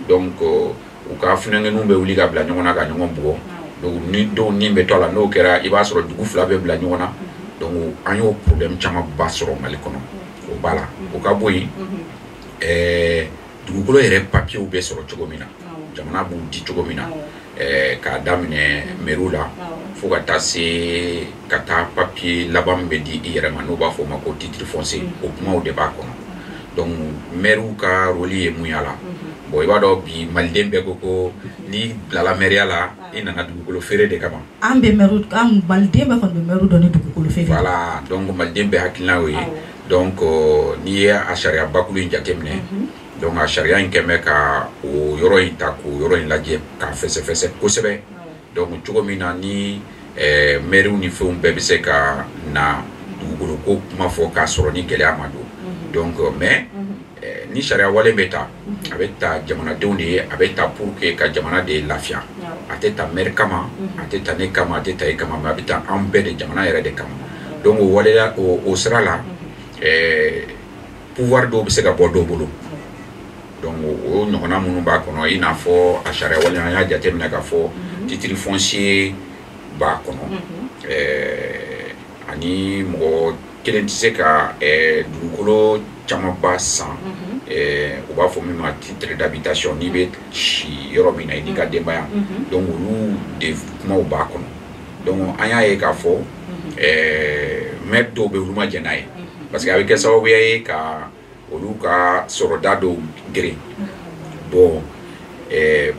Donc u ka funɛnkɛninw bɛ wuli ka bila ɲɔgɔn na ka ɲɔgɔn bugɔ. Donc ni dɔw ni bɛ to a la, n'o kɛra, i b'a sɔrɔ dugu fila bɛ bila ɲɔgɔn na. Donc an y'o problème camanba sɔrɔ Mali kɔnɔ, o b'a la. O ka bɔ yen, dugukolo yɛrɛ papiyew bɛ sɔrɔ cogo min na, jamana b'u di cogo min na, k'a daminɛ mairie la fo ka taa se ka taa papiye laban min bɛ di i yɛrɛ ma, n'o b'a fɔ o ma ko titre foncier, o kumaw de b'a kɔnɔ. Donc maire ka rôle ye mun y'a la? Bon, i b'a dɔn bi maliden bɛɛ ko ko n'i bilala maire la, i nana dugukolo feere de kama. An bɛ maire, an maliden bɛɛ kɔni bɛ maire dɔn ni dugukolo feere. Voilà, donc maliden bɛɛ hakilina y'o ye. Donc n'i ye a sariya bakulu in jateminɛ, donc a sariya in kɛn bɛ ka o yɔrɔ in ta k'o yɔrɔ in lajɛ k'a fɛsɛfɛsɛ kosɛbɛ. Donc cogo min na ni maires ni fɛnw bɛɛ bɛ se ka na dugukolo ko kuma fɔ k'a sɔrɔ ni gɛlɛya ma don. Donc mais ni sariya wale bɛ ta, a bɛ ta jamanadenw de ye, a bɛ ta pour que ka jamana de lafiya. A tɛ ta maire kama, a tɛ ta ne kama, a tɛ ta e kama, mais a bɛ ta an bɛɛ de, jamana yɛrɛ de kama. Donc o waleya o sira la, pouvoir dɔw bɛ se ka bɔ dɔw bolo. Donc o ɲɔgɔnna minnu b'a kɔnɔ, i n'a fɔ a sariya wale, an y'a jateminɛ k'a fɔ titre foncier b'a kɔnɔ, ani mɔgɔ kelen tɛ se ka dugukolo camanba san, u b'a fɔ min ma titre d'habitation, n'i bɛ si yɔrɔ min na i n'i ka denbaya. Donc olu de kumaw b'a kɔnɔ. Donc an y'a ye k'a fɔ maire dɔw bɛ, olu ma jɛn n'a ye, parce que a bɛ kɛ sababuya ye ka olu ka sɔrɔda dɔw geren. Bon,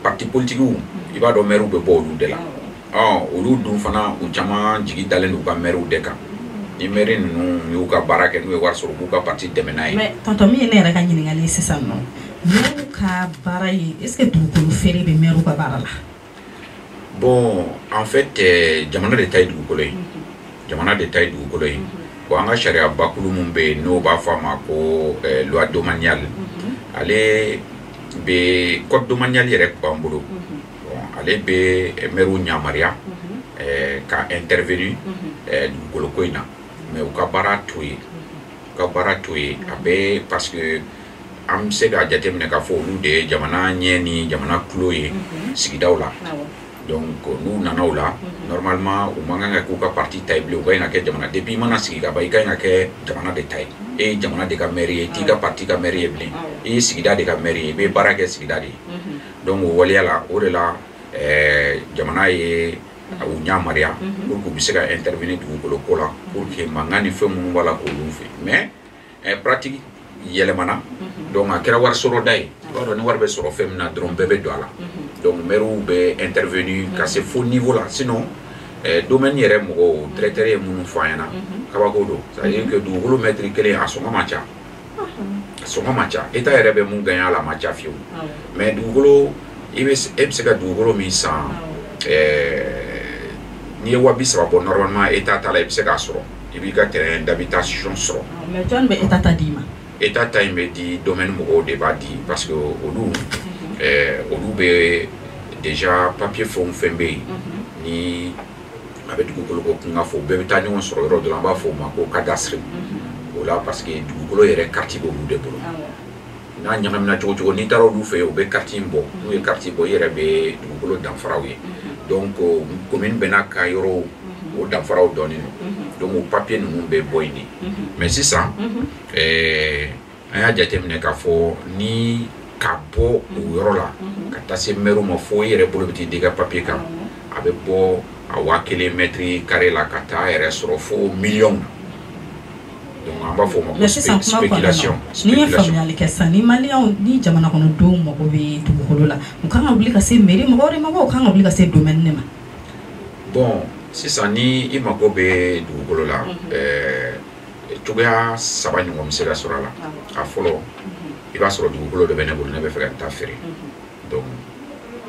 parti politigiw, i b'a dɔn maires bɛ bɔ olu de la. Ɔ olu dun fana, u caman jigi dalen don u ka maires de kan. Ni maire ninnu y'u ka baara kɛ, n'u ye wari sɔrɔ, u b'u ka parti dɛmɛ n'a ye. Mais tonton, min ye ne yɛrɛ ka ɲininkali ye sisan nɔ, maire ka baara ye, est ce que dugukolo feere bɛ maire ka baara la? Bon, en fait, jamana de ta ye dugukolo ye, jamana de ta ye dugukolo ye. Bon, an ka sariya bakulu mun bɛ yen, n'o b'a fɔ a ma ko loi domaniale, ale bɛ, code domanial yɛrɛ b'an bolo. Bon, ale bɛ maires yamaruya ka intervenir dugukolo ko in na, mais u ka baara t'o ye, u ka baara t'o ye. A bɛ, parce que an bɛ se k'a jateminɛ k'a fɔ olu de ye jamana ɲɛ ni jamana tulo ye sigidaw la. Donc n'u nana o la, normalement u man kan ka k'u ka parti ta ye bilen, u ka ɲi ka kɛ jamana. Depuis i mana sigi ka ban, i ka ɲi ka kɛ jamana de ta ye. E ye jamana de ka maire ye, i t'i ka parti ka maire ye bilen, i ye sigida de ka maire ye, i bɛ baara kɛ sigida de ye. Donc o waleya la, o de la jamana ye u yamaruya pour que u bɛ se ka intervenir dugukolo ko la, pour que mankan ni fɛn minnu b'a la, k'olu fɛ. Mais pratique yɛlɛmana, donc a kɛra wari sɔrɔda ye. I b'a dɔn ni wari bɛ sɔrɔ fɛn min na dɔrɔn, bɛɛ bɛ don a la. Donc maires bɛ intervenir ka se fo niveau la. Sinon domaine yɛrɛ mɔgɔw, directeur ye minnu fɔ an ɲɛna, kabako don. C'est à dire que dugukolo mètre kelen, a sɔngɔ man ca, a sɔngɔ man ca. État yɛrɛ bɛ mun gagner a la, a man ca fiyewu. Mais dugukolo, e bɛ se ka dugukolo min san, n'i ye 30 000 bɔ, normalement état ta la, i bɛ se k'a sɔrɔ, i b'i ka terrain d'habitation sɔrɔ. Mais jɔn bɛ état ta d'i ma? État ta in bɛ di, domaine mɔgɔw de b'a di, parce que olu bɛ déjà papier fɛn o fɛn bɛ yen ni A bɛ dugukolo ko kunkan fɔ, u bɛɛ bɛ taa ɲɔgɔn sɔrɔ yɔrɔ dɔ la, an b'a fɔ o ma ko cadastre. O la, parce que dugukolo yɛrɛ carte b'olu de bolo. N'a ɲagamina cogo cogo, n'i taara olu fɛ yen, u bɛ carte in bɔ. N'u ye carte bɔ, i yɛrɛ bɛ dugukolo danfaraw ye. Donc commune bɛɛ n'a ka yɔrɔw, o danfaraw dɔnnen don. Donc o papier ninnu bɛ bɔ yen de. Mais sisan, an y'a jateminɛ k'a fɔ ni ka bɔ o yɔrɔ la ka taa se maire ma, fo i yɛrɛ bolo bɛ t'i da i ka papier kan, a bɛ bɔ a 1000 mètre carré la ka taa yɛrɛ sɔrɔ fo miliyɔn na. Donc an b'a fɔ o ma ko spéculation. Ni ye faamuyali kɛ sisan, ni maliyɛnw ni jamana kɔnɔdenw mago bɛ dugukolo la, u kan ka wuli ka se mairie mɔgɔw de ma wa, u kan ka wuli ka se domaine de ma? Bon, sisan ni i mago bɛ dugukolo la, cogoya saba ɲɔgɔn bɛ se ka sɔrɔ a la. A fɔlɔ, i b'a sɔrɔ dugukolo dɔ bɛ ne bolo, ne bɛ fɛ ka n ta feere. Donc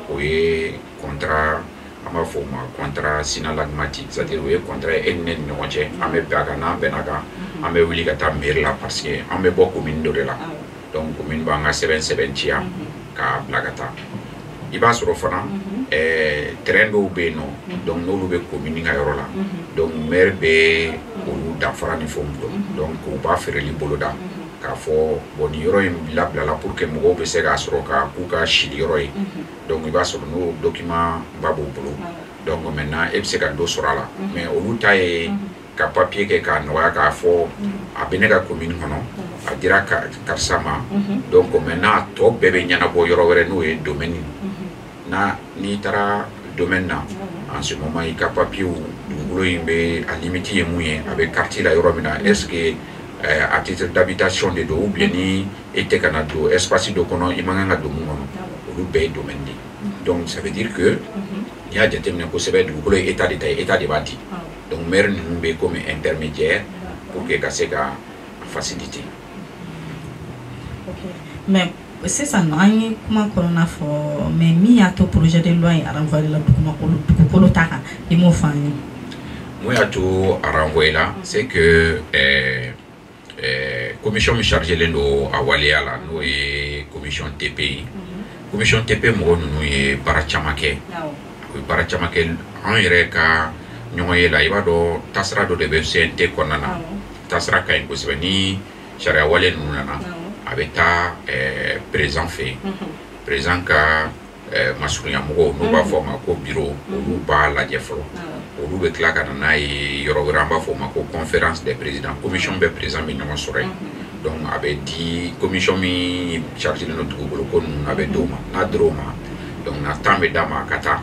o ye contrat, an b'a fɔ o ma contrat synallagmatique, c'est à dire o ye contrat ye e ni ne ni ɲɔgɔn cɛ. An bɛ bɛn a kan, n'an bɛnna kan, an bɛ wuli ka taa mairie la, parce que an bɛ bɔ commune dɔ de la. Donc commune b'an ka sɛbɛn sɛbɛntiya k'a bila ka taa. I b'a sɔrɔ fana, terrain dɔw bɛ yen nɔ, donc n'olu bɛ commune ka yɔrɔ la, donc maire bɛ olu danfara ni fɛnw dɔn. Donc u b'a feereli boloda k'a fɔ bon, nin yɔrɔ in labilala pour que mɔgɔw bɛ se k'a sɔrɔ ka k'u ka sili yɔrɔ ye. Donc i b'a sɔrɔ n'o document ba b'u bolo, donc maintenant e bɛ se ka dɔ sɔrɔ a la. Mais olu ta ye ka papier kɛ k'a nɔgɔya, k'a fɔ a bɛ ne ka commune kɔnɔ, a dira karisa ma. Donc maintenant a tɔ bɛɛ bɛ ɲɛnabɔ yɔrɔ wɛrɛ, n'o ye domaine na. N'i taara domaine na, en ce moment i ka papier, dugukolo in bɛ a limite ye mun ye, a bɛ carte la yɔrɔ min na, est ce que à titre d'habitation de don, ou bien ni e tɛ ka na don espace dɔ kɔnɔ, i man kan ka don mun kɔnɔ, olu bɛɛ ye domaine de ye. Donc ça veut dire que n'i y'a jateminɛ kosɛbɛ, dugukolo ye état de ta ye, état de b'a di. Donc maire ninnu bɛ comme intermédiaire pour que ka se ka faciliter. Mais sisan nɔ, an ye kuma kɔnɔna fɔ, mais min y'a to projet de loi in renvoyé la dugumakolo dugukolo ta kan, i m'o fɔ an ye. Mun y'a to a renvoyé la, c'est que commission min chargé len don a waleya la, n'o ye commission TP ye. Commission TP mɔgɔ ninnu ye baara caman kɛ, u ye baara caman kɛ. An yɛrɛ ka ɲɔgɔn ye la, i b'a dɔn taasira dɔ de bɛ CNT kɔnɔna na. Taasira ka ɲi kosɛbɛ. Ni sariya wale ninnu nana, a bɛ taa président fɛ yen. Président ka masurunya mɔgɔw, n'u b'a fɔ a ma ko bureau, olu b'a lajɛ fɔlɔ. Olu bɛ tila ka na n'a ye yɔrɔ wɛrɛ, an b'a fɔ o ma ko conférence des présidents. Commission bɛɛ président bɛ ɲɔgɔn sɔrɔ yen. Donc a bɛ di commission min chargé don dugukolo ko ninnu, a bɛ d'o ma. N'a dir'o ma, donc na temps bɛ d'a ma a ka taa.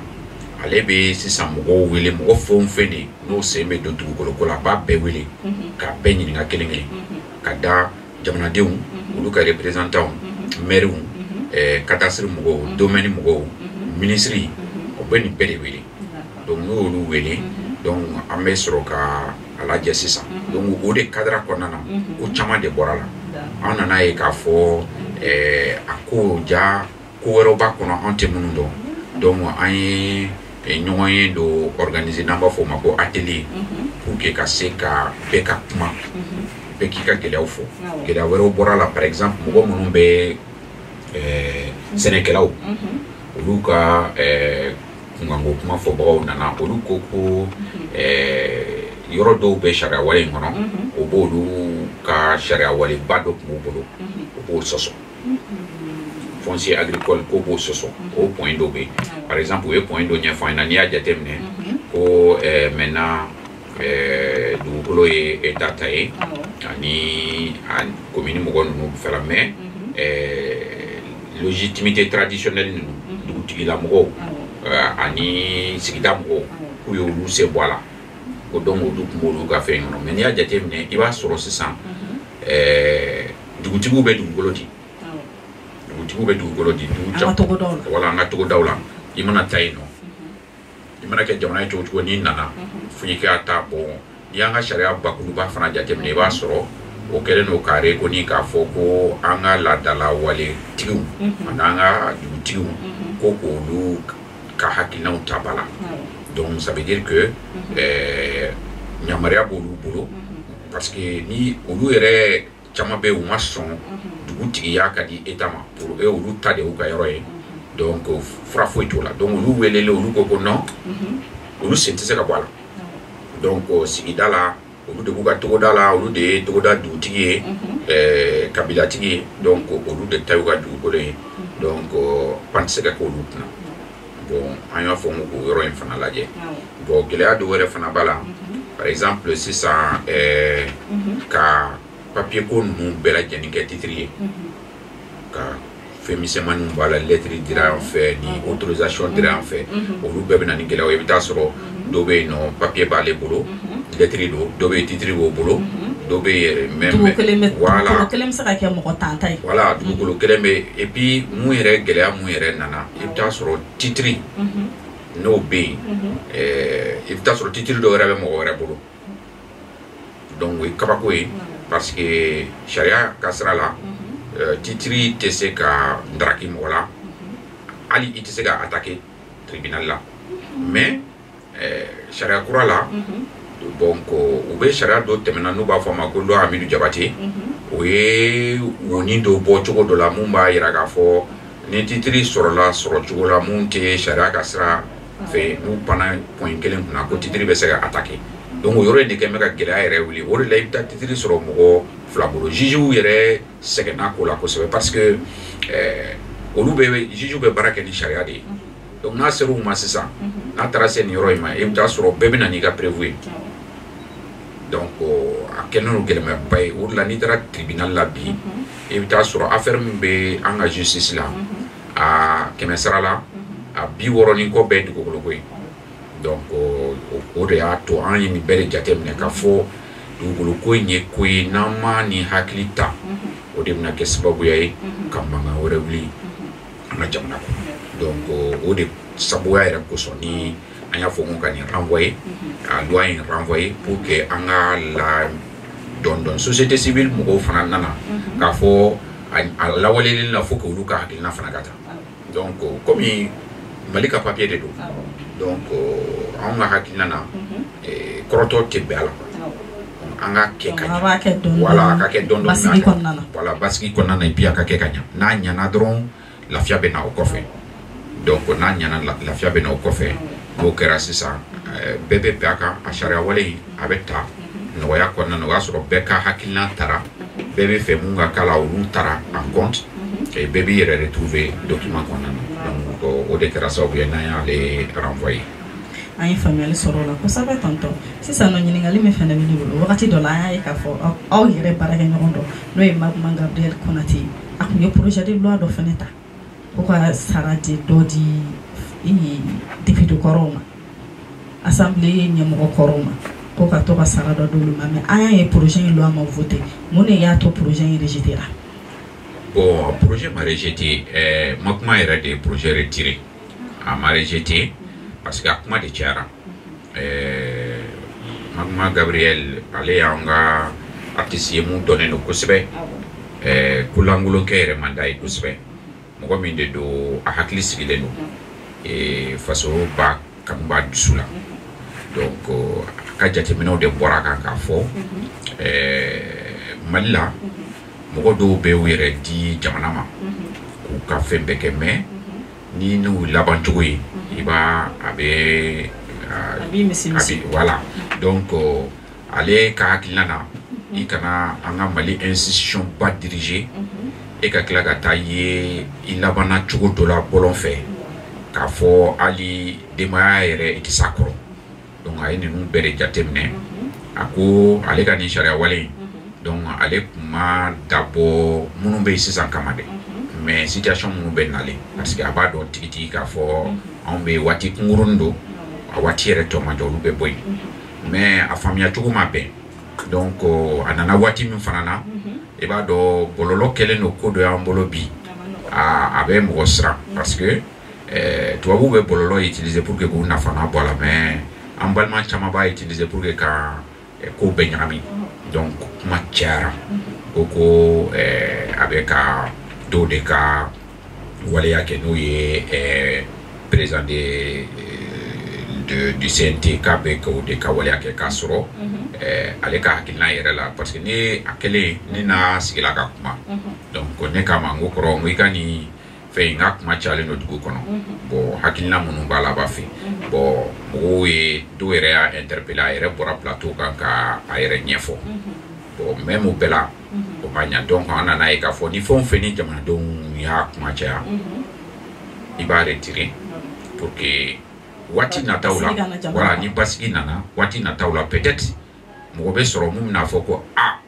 Ale bɛ sisan mɔgɔw wele, mɔgɔ fɛn o fɛn de n'o sen bɛ don dugukolo ko la, a b'a bɛɛ wele k'a bɛɛ ɲininka kelen kelen, ka da jamanadenw, olu ka représentants, maires, cadastre mɔgɔw, domaine mɔgɔw, ministre, o bɛ nin bɛɛ de wele. Donc n'u y'olu wele, donc an bɛ sɔrɔ ka a lajɛ sisan. Donc o de cadre kɔnɔna na, ko caman de bɔra la. An nana ye k'a fɔ a ko ja, ko wɛrɛw b'a kɔnɔ an tɛ minnu dɔn. Donc an ye ɲɔgɔn ye dɔ organiser, n'an b'a fɔ o ma ko atelier, pour que ka se ka bɛɛ ka kuma, bɛɛ k'i ka gɛlɛyaw fɔ. Gɛlɛya wɛrɛw bɔra la, par exemple mɔgɔ minnu bɛ sɛnɛkɛlaw, olu ka kunkanko kuma fɔbagaw nana, olu ko ko yɔrɔ dɔw bɛ sariya wale in kɔnɔ, o b'olu ka sariya waleba dɔ tun b'u bolo, o b'o sɔsɔ. Foncier agricole ko b'o sɔsɔ, o point dɔw bɛ yen. Par exemple, u ye point dɔ ɲɛfɔ an ɲɛna, n'i y'a jateminɛ ko maintenant dugukolo ye état ta ye ani a commune mɔgɔ ninnu fɛla, mais légitimité traditionnelle ninnu, dugutigilamɔgɔw ani sigida mɔgɔw, k'u ye olu se bɔ a la, ko donc olu tun b'olu ka fɛn kɔnɔ. Mais n'i y'a jateminɛ, i b'a sɔrɔ sisan dugutigiw bɛ dugukolo di, dugutigiw bɛ dugukolo di dugu An ka togodaw la. Wala an ka togodaw la. I mana taa yen nɔ, i mana kɛ jamana ye cogo cogo, n'i nana fo i ka taa. Bon, n'i y'an ka sariya bakuruba fana jateminɛ, i b'a sɔrɔ o kɛlen don k'a reconnu k'a fɔ ko an ka laadala waletigiw ani an ka dugutigiw, ko k'olu ka hakilinaw ta ba la. Donc ça veut dire que yamaruya b'olu bolo, parce que ni olu yɛrɛ caman bɛ yen, u ma sɔn dugutigiya ka di état ma. Pour eux, olu ta de y'u ka yɔrɔ ye. Donc fura foyi t'o la. Donc olu welelen, olu ko ko non, olu sen tɛ se ka bɔ a la. Donc sigida la, olu de b'u ka togoda la, olu de ye togoda dugutigi ye, kabilatigi ye. Donc olu de ta y'u ka dugukolo ye. Donc pan tɛ se ka kɛ olu kunna. Bon, an y'a fɔ n ko k'o yɔrɔ in fana lajɛ. Bon, gɛlɛya dɔw wɛrɛ fana b'a la. Par exemple sisan, ka papier ko ninnu bɛɛ lajɛlen kɛ titre ye, ka fɛn misɛnmaninw b'a la, lettre dira an fɛ ni autorisation dira an fɛ, olu bɛɛ bɛ na ni gɛlɛyaw ye. I bɛ taa sɔrɔ dɔw bɛ yen nɔ, papier b'ale bolo, lettre don, dɔw bɛ yen, titre b'o bolo, dɔw bɛ yen même Dugukolo bɛ, dugukolo kelen bɛ se ka kɛ mɔgɔ 10 ta ye. Voilà, dugukolo kelen bɛ. Et puis mun yɛrɛ, gɛlɛya mun yɛrɛ nana, i bɛ taa sɔrɔ titre n'o bɛ yen, i bɛ taa sɔrɔ titre dɔw yɛrɛ bɛ mɔgɔ wɛrɛ bolo. Donc o ye kabako ye, parce que sariya ka sira la, titre tɛ se ka ndaraki mɔgɔ la, hali i tɛ se ka attaquer tribunal la. Mais sariya kura la, donc u bɛ sariya dɔ tɛmɛna n'u b'a fɔ a ma ko loi Hamidou Diabaté. O ye wonin dɔ bɔ cogo dɔ la mun b'a yira k'a fɔ ni titre sɔrɔla sɔrɔ cogo la mun tɛ sariya ka sira fɛ, n'u panna point kelen kunna, ko titre bɛ se ka attaquer. Donc o yɔrɔ in de kɛ bɛ ka gɛlɛya yɛrɛ wuli. O de la i bɛ taa titre sɔrɔ mɔgɔ 2 bolo. Juges yɛrɛ sɛgɛnna ko la kosɛbɛ, parce que olu bɛ, juges bɛ baara kɛ ni sariya de ye. Donc n'a ser'u ma sisan, n'a taara se nin yɔrɔ in ma, i bɛ taa sɔrɔ bɛɛ bɛ na n'i ka preuve ye. Donc a kɛlen don gɛlɛyaba ye. O de la n'i taara tribunal la bi, i bɛ taa sɔrɔ affaire min bɛ an ka justice la, a 100 sara la, a 60 ni kɔ bɛɛ ye dugukolo ko ye. Donc o de y'a to an ye nin bɛɛ de jateminɛ k'a fɔ dugukolo ko in ye ko ye, n'an ma nin hakili ta, o de bɛna kɛ sababuya ye ka mankan wɛrɛ wuli an ka jamana kɔnɔ. Donc o de sababuya yɛrɛ kosɔn ni an y'a fɔ ko ka nin renvoyer, a loi in renvoyer, pour que an ka la dɔɔni dɔɔni. Société civile mɔgɔw fana nana k'a fɔ a lawaleli la, fo k'olu ka hakilina fana ka ta. Donc komi Mali ka papier de don, donc anw ka hakilina na, kɔrɔtɔ tɛ bɛn a la quoi. An ka kɛ ka ɲa, voilà, a ka kɛ dɔɔni dɔɔni. Basigi kɔnɔna na. Voilà, basigi kɔnɔna na. Et puis a ka kɛ ka ɲa. N'a ɲana dɔrɔn, lafiya bɛ na o kɔfɛ. Donc n'a ɲana, lafiya bɛ na o kɔfɛ. N'o kɛra sisan, bɛɛ bɛ bɛn a kan. A sariya wale in, a bɛ ta nɔgɔya kɔnɔna na. O y'a sɔrɔ bɛɛ ka hakilina tara, bɛɛ bɛ fɛ mun ka k'a la, olu tara en compte, et bɛɛ b'i yɛrɛ retrouver document kɔnɔna na. Donc o de kɛra sababu ye n'an y'ale renvoyer. An ye faamuyali sɔrɔ o la kosɛbɛ, tonton. Sisan nɔ, ɲininkali min fana bɛ ne bolo, wagati dɔ la an y'a ye k'a fɔ aw yɛrɛ baarakɛɲɔgɔn dɔ, n'o ye Maguma Gabriel Konate, a tun ye projet de loi dɔ fana ta ko ka sara di dɔ di député kɔrɔw ma, assemblée ɲɛmɔgɔ kɔrɔw ma, ko ka to ka sara dɔ d'olu ma. Mais an y'a ye projet in loi ma voté. Mun de y'a to projet in rejeté la? Bon, projet ma rejeté. Makuma yɛrɛ de ye projet retiré. A ma rejeté parce que a kuma de cayara. Maguma Gabriel, ale y'an ka artiste ye mun dɔnnen don kosɛbɛ. Kolankolonkɛ yɛrɛ man d'a ye kosɛbɛ. Mɔgɔ min de don, a hakili sigilen don, faso ba kanu b'a dusu la. Donc a ka jateminɛw de bɔra a kan k'a fɔ Mali la, mɔgɔ dɔw bɛ u yɛrɛ di jamana ma k'u ka fɛn bɛɛ kɛ, mais ni n'u laban cogo ye, i b'a a bɛ A b'i misi misi. Voilà. Donc ale ka hakilina na, i kana an ka Mali institution ba diriger, e ka tila ka taa ye i labanna cogo dɔ la bɔlɔn fɛ, k'a fɔ hali denbaya yɛrɛ i tɛ s'a kɔrɔ. Donc a ye ninnu bɛɛ de jateminɛ. A ko ale ka nin sariya wale in, donc ale tun ma dabɔ minnu bɛ yen sisan kama dɛ, mais situation minnu bɛ nalen, parce que a b'a dɔn tigitigi k'a fɔ anw bɛ waati kunkurunin don, a waati yɛrɛ tɔ man jan, olu bɛ bɔ yen. Mais a faamuya cogo ma bɛn. Donc a nana waati min fana na, i b'a dɔn bɔlɔlɔ kɛlen don ko dɔ y'an bolo bi, a bɛ mɔgɔ siran, parce que tubabuw bɛ bɔlɔlɔ utiliser pour que k'u nafana bɔ a la, mais an balima caman b'a utiliser pour que ka kow bɛɛ ɲagami. Donc kuma cayara ko a bɛ ka dɔw de ka waleya kɛ, n'o ye président du CNT, k'a bɛ k'o de ka waleya kɛ, k'a sɔrɔ ale ka hakilina yɛrɛ la. Parce que ne a kɛlen, ne n'a sigila ka kuma, donc ne k'a ma n ko kɔrɔ, n ko i ka nin Fɛn in ka kuma cayalen don dugu kɔnɔ. Bon, hakilina minnu b'a la, a b'a fɛ. Bon, mɔgɔw ye, dɔw yɛrɛ y'a interpellé, a yɛrɛ bɔra plateau kan ka a yɛrɛ ɲɛfɔ. Bon, même o bɛɛ la, o ma ɲa. Donc an nana ye k'a fɔ ni fɛn o fɛn ni jamanadenw y'a kuma caya, i b'a retirer pour que waati nataw la, voilà, ni basigi nana waati nataw la, peut-être mɔgɔ bɛ sɔrɔ mun bɛna fɔ ko a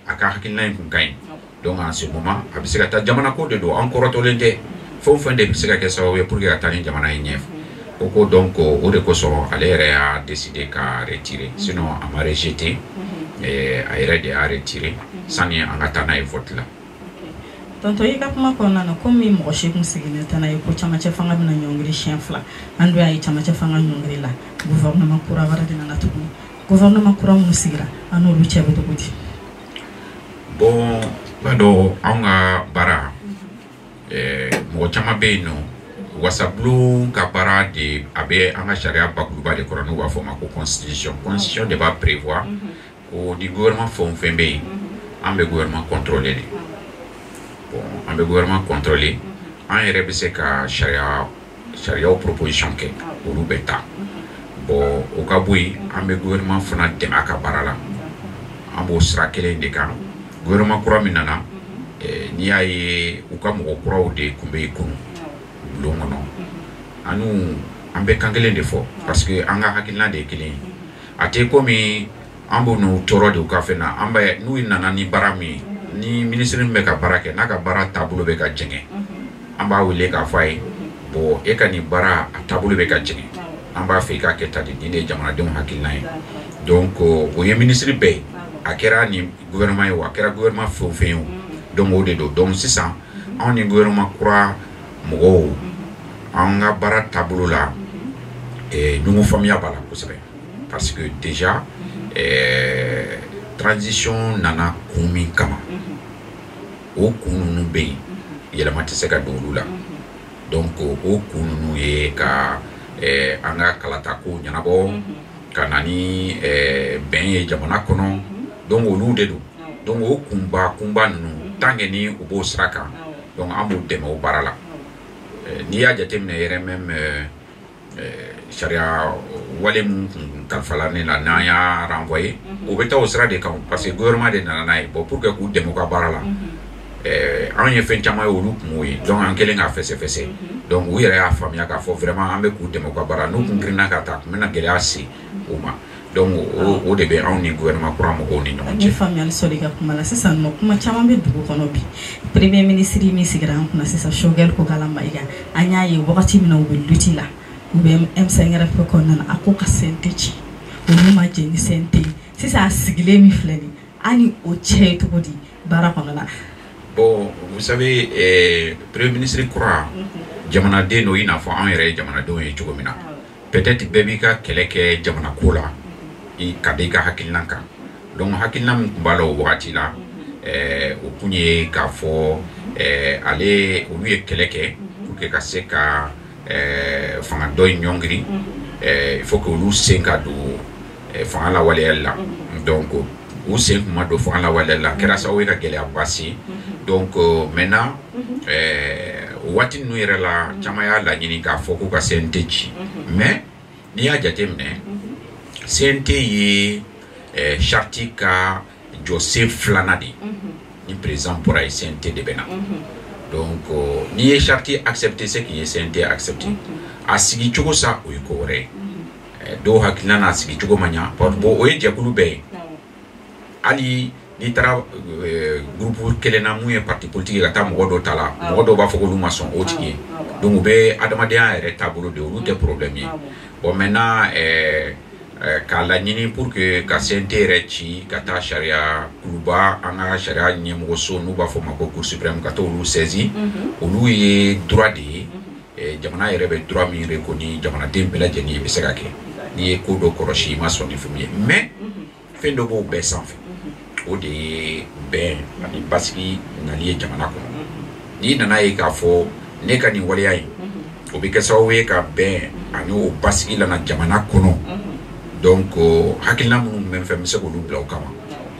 a ka hakilina in kun ka ɲi. Donc en ce moment, a bɛ se ka taa jamana ko de don, an kɔrɔtɔlen tɛ, fɛn o fɛn de bɛ se ka kɛ sababu ye pour que ka taa ni jamana in ɲɛ ko. Donc o de kosɔn ale yɛrɛ y'a décider ka retirer. Sinon a ma rejeter, a yɛrɛ de y'a retirer sani an ka taa n'a ye vote la. Tonton, i ka kuma kɔnɔna na, komi mɔgɔ si kun sigilen tɛ n'a ye ko camancɛ fanga bɛna ɲɔngiri siɲɛ 2, an dun y'a ye camancɛ fanga ɲɔngiri la, gouvernement kura wɛrɛ de nana tuguni. Gouvernement kura minnu sigira, an n'olu cɛ bɛ cogo di? Bon, i b'a dɔn, anw ka baara, mɔgɔ caman bɛ yen nɔ, wasabulon ka baara de, a bɛ an ka sariya bakuruba de kɔrɔ, n'u b'a fɔ o ma ko constitution. Constitution de b'a prévoir ko ni gouvernement fɛn o fɛn bɛ yen, an bɛ gouvernement contrôler de. Bon, an bɛ gouvernement contrôler, an yɛrɛ bɛ se ka sariyaw proposition kɛ, olu bɛ ta. Bon, o ka bɔ yen, an bɛ gouvernement fana dɛmɛ a ka baara la. An b'o sira kelen de kan. Gouvernement kura min nana, n'i y'a ye, u ka mɔgɔ kuraw de tun bɛ yen kunun bulon kɔnɔ, anu an bɛ kan kelen de fɔ, parce que an ka hakilina de ye kelen ye. A tɛ komi an b'u n'u tɔɔrɔ de u ka fɛn na. An bɛ n'u nana ni baara min ye, ni minisiri min bɛ ka baara kɛ, n'a ka baara taabolo bɛ ka jɛngɛ, an b'a wele k'a fɔ a ye: bon, e ka nin baara, a taabolo bɛ ka jɛngɛ, an b'a fɛ i k'a kɛ tan de, nin de ye jamanadenw hakilina ye. Donc o ye minisiri bɛɛ ye, a kɛra ni gouvernement ye o, a kɛra gouvernement fɛn o fɛn ye o, donc o de don. Donc sisan, anw ni gouvernement kura mɔgɔw, an ka baara taabolo la, ɲɔgɔn faamuya b'a la kosɛbɛ, parce que déjà transition nana kun min kama, o kun ninnu bɛ yen, yɛlɛma tɛ se ka don olu la. Donc o kun ninnu ye ka an ka kalata ko ɲɛnabɔ, ka na ni bɛn ye jamana kɔnɔ. Donc olu de don. Donc o kunba kunba ninnu, tant que ni u b'o sira kan, donc an b'u dɛmɛ o baara la. N'i y'a jateminɛ yɛrɛ, même sariya wale mun kun kalifala ne la, n'an y'a renvoyé, o bɛ taa o sira de kan, parce que gouvernement de nana n'a ye. Bon, pour que k'u dɛmɛ u ka baara la, anw ye fɛn caman ye, olu kun m'o ye. Donc an kɛlen k'a fɛsɛfɛsɛ, donc u yɛrɛ y'a faamuya k'a fɔ vraiment an bɛ k'u dɛmɛ u ka baara. N'u kun girinna ka taa, a kun bɛna gɛlɛya se u ma. Donc o de bɛ anw ni gouvernement kura mɔgɔw ni ɲɔgɔn N ye cɛ. Faamuyali sɔrɔ i ka kuma la. Sisan nɔ, kuma caman bɛ dugu kɔnɔ bi. Premier ministre min sigira an kunna sisan, Choguel Kokalla Maïga, an y'a ye wagati min na u bɛ lutte la, u bɛ M5 RFP kɔnɔna na, a ko ka CNT ci, olu ma jɛn ni CNT ye. Sisan a sigilen min filɛ nin, an ni o cɛ ye cogo di baara kɔnɔna na? Bon, vous savez, premier ministre kura, jamanaden don i n'a fɔ anw yɛrɛ ye jamanadenw ye cogo min na. Peut-être bɛɛ b'i ka kɛlɛ kɛ jamana ko la, i ka da i ka hakilina kan. Donc hakilina min tun b'a la o wagati la, o kun ye k'a fɔ ale, olu ye kɛlɛ kɛ pour que ka se ka fanga dɔ in ɲɔngiri. Il faut que olu sen ka don fanga lawaleyali la. Donc u sen kun ma don fanga lawaleyali la, a kɛra sababu ye ka gɛlɛyaba se. Donc maintenant, o waati ninnu yɛrɛ la, caman y'a laɲini k'a fɔ k'u ka CNT ci. Mais n'i y'a jateminɛ, CNT ye charte ka jɔsen filanan de ye. Ni président bɔra yen, CNT de bɛ na. Donc n'i ye charte accepté, c'est k'i ye CNT accepté. A sigi cogo sa, o ye ko wɛrɛ ye. Dɔw hakilina n'a sigi cogo ma ɲa. Bon, o ye jɛkulu bɛɛ ye. Hali n'i taara groupe kelen na mun ye parti politique ye, ka taa mɔgɔ dɔw ta la, mɔgɔ dɔw b'a fɔ k'olu ma sɔn o tigi ye. Donc u bɛ adamadenya yɛrɛ taabolo de, olu tɛ problème ye. Bon, maintenant, k'a laɲini pour que ka CNT yɛrɛ ci ka taa sariya kuluba, an ka sariya ɲɛmɔgɔso, n'u b'a fɔ o ma ko Cour suprême, ka t'olu saisi, olu ye droit de ye. Jamana yɛrɛ bɛ droit min reconnu jamanaden bɛɛ lajɛlen ye, bɛ se ka kɛ n'i ye ko dɔ kɔlɔsi, i ma sɔn ni fɛn min ye. Mais fɛn dɔ b'o bɛɛ sanfɛ, o de ye bɛn ani basigi nali ye jamana kɔnɔ. N'i nana ye k'a fɔ ne ka nin waleya in, o bɛ kɛ sababu ye ka bɛn ani o basigi lana jamana kɔnɔ, donc hakilina minnu bɛ n fɛ, n bɛ se k'olu bila o kama.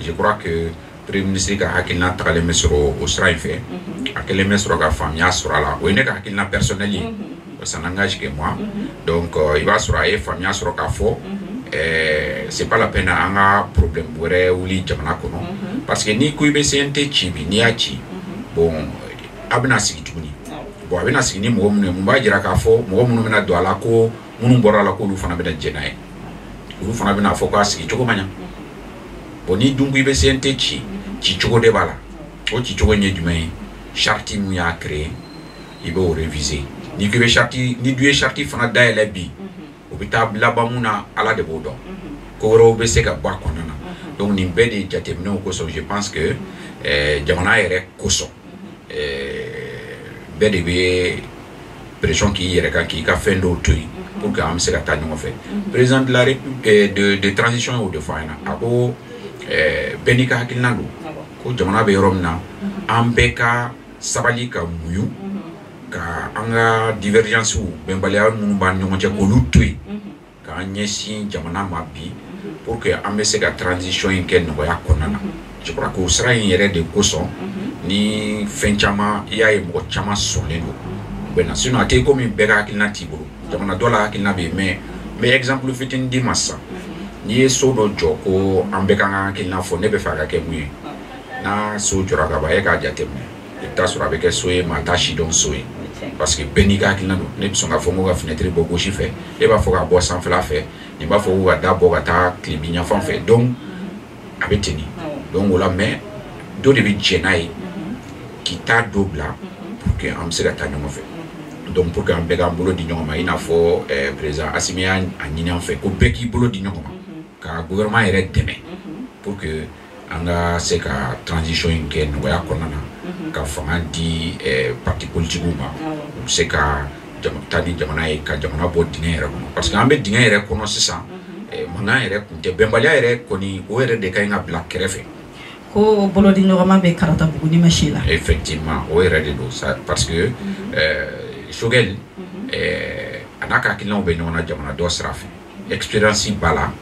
Je crois que Premier ministre ka hakilina tagalen bɛ sɔrɔ o sira in fɛ, a kɛlen bɛ sɔrɔ ka faamuya sɔrɔ a la. O ye ne ka hakilina personnel ye, ça n'engage que moi. Donc i b'a sɔrɔ a ye faamuya sɔrɔ k'a fɔ c'est pas la peine an ka problème wɛrɛ wuli jamana kɔnɔ, parce que n'i ko i bɛ CNT ci bi, n'i y'a ci, bon, a bɛna sigi tuguni. Bon, a bɛna sigi ni mɔgɔ minnu ye, mun b'a jira k'a fɔ mɔgɔ minnu bɛna don a la, ko minnu bɔra a la, k'olu fana bɛna jɛn n'a ye, olu fana bɛna fɔ k'a sigi cogo ma ɲa. Bon, n'i dun ko i bɛ CNT ci, ci cogo de b'a la. O ci cogo in ye jumɛn ye? Charte mun y'a créé, i b'o réviser. N'i ko i bɛ charte, ni dun ye charte fana dayɛlɛ bi, o bɛ taa laban mun na, Ala de b'o dɔn. Ko wɛrɛw bɛ se ka bɔ a kɔnɔna na. Donc nin bɛɛ de jateminɛw kosɔn, je pense que jamana yɛrɛ kosɔn, bɛɛ de bɛ pression k'i yɛrɛ kan k'i ka fɛn dɔw to yen pour que an bɛ se ka taa ɲɔgɔn fɛ. Président de la République de transition y'o de fɔ an ɲɛna. A ko bɛɛ n'i ka hakilina don, ko jamana bɛ yɔrɔ min na, an bɛɛ ka sabali ka muɲu ka an ka divergence, bɛnbaliya minnu b'an ni ɲɔgɔn cɛ, k'olu to yen k'an ɲɛsin jamana ma bi, pour que an bɛ se ka transition in kɛ nɔgɔya kɔnɔna na. Je crois que o sira in yɛrɛ de kosɔn ni fɛn caman, i y'a ye, mɔgɔ caman sɔnnen don u bɛ na. Sinon a tɛ komi bɛɛ ka hakilina t'i bolo. Jamana dɔ la, hakilina bɛ yen, mais n bɛ exemple fitinin d'i ma sisan. N'i ye so dɔ jɔ ko an bɛɛ k'an ka hakilina fɔ, ne bɛ fɛ a ka kɛ mun ye, n'a so jɔra ka ban, e k'a jateminɛ, i bɛ taa sɔrɔ a bɛ kɛ so ye, maa t'a si dɔn so ye, parce que bɛɛ n'i ka hakilina don. Ne bɛ sɔn k'a fɔ ko ka fenêtre bɔ gauche fɛ, e b'a fɔ k'a bɔ sanfɛla fɛ, nin b'a fɔ ko ka da bɔ ka taa tilebin yanfan fɛ. Donc a bɛ ten de. Donc o la, mais dɔ de bɛ jɛn n'a ye k'i t'a dɔ bila pour que an bɛ se ka taa ɲɔgɔn fɛ. Donc pour que an bɛɛ k'an bolo di ɲɔgɔn ma, i n'a fɔ président Assimi y'a ɲini an fɛ ko bɛɛ k'i bolo di ɲɔgɔn ma ka gouvernement yɛrɛ dɛmɛ pour que an ka se ka transition in kɛ nɔgɔya kɔnɔna na, ka fanga di parti politique ma, u bɛ se ka taa ni jamana ye, ka jamana bɔ dingɛ yɛrɛ kɔnɔ, parce que an bɛ dingɛ yɛrɛ kɔnɔ sisan. Mankan yɛrɛ kun tɛ, bɛnbaliya yɛrɛ kɔni, o yɛrɛ de ka ɲi ka bila kɛrɛfɛ. Ko bolodi ɲɔgɔnma bɛ karata bugu ni ma si la. Effectivement, o yɛrɛ de don sa, parce que Choguel, a n'a ka hakilinaw bɛ ɲɔgɔn na jamana dɔ sira fɛ. Expérience b'a la,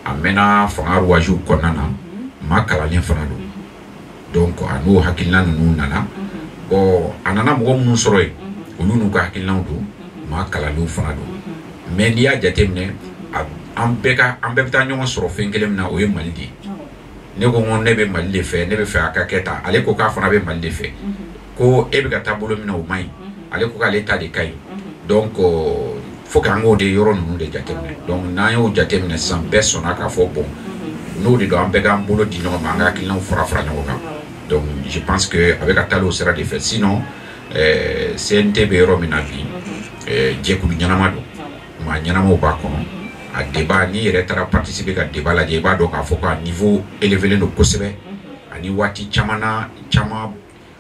a mɛnna fanga rouage kɔnɔna na, maa kalanlen fana don. Donc a n'o hakilina ninnu nana. Bon, a nana mɔgɔ minnu sɔrɔ yen, olu n'u ka hakilinaw don, maa kalanlenw fana don. Mais n'i y'a jateminɛ, an bɛɛ ka an bɛɛ bɛ taa ɲɔgɔn sɔrɔ fɛn kelen min na, o ye Mali de ye. Ne ko ko ne bɛ Mali de fɛ, ne bɛ fɛ a ka kɛ tan. Ale ko k'a fana bɛ Mali de fɛ, ko e bɛ ka taa bolo min na, o man ɲi. Ale ko k'ale ta de ka ɲi. Donc fo k'an k'o de yɔrɔ ninnu de jateminɛ. Donc n'an y'o jateminɛ sisan, bɛɛ sɔnna k'a fɔ bon, n'o de don, an bɛɛ k'an bolo di ɲɔgɔn ma, an ka hakilinaw fara fara ɲɔgɔn kan. Donc je pense que a bɛ ka taa o sira de fɛ. Sinon CNT bɛ yɔrɔ min na bi, jɛkulu ɲɛnama don, maa ɲɛnamaw b'a kɔnɔ. A débat, n'i yɛrɛ taara participer ka débat lajɛ, i b'a dɔn k'a fɔ ko a niveau élevé don kosɛbɛ. Ani waati caman na, caman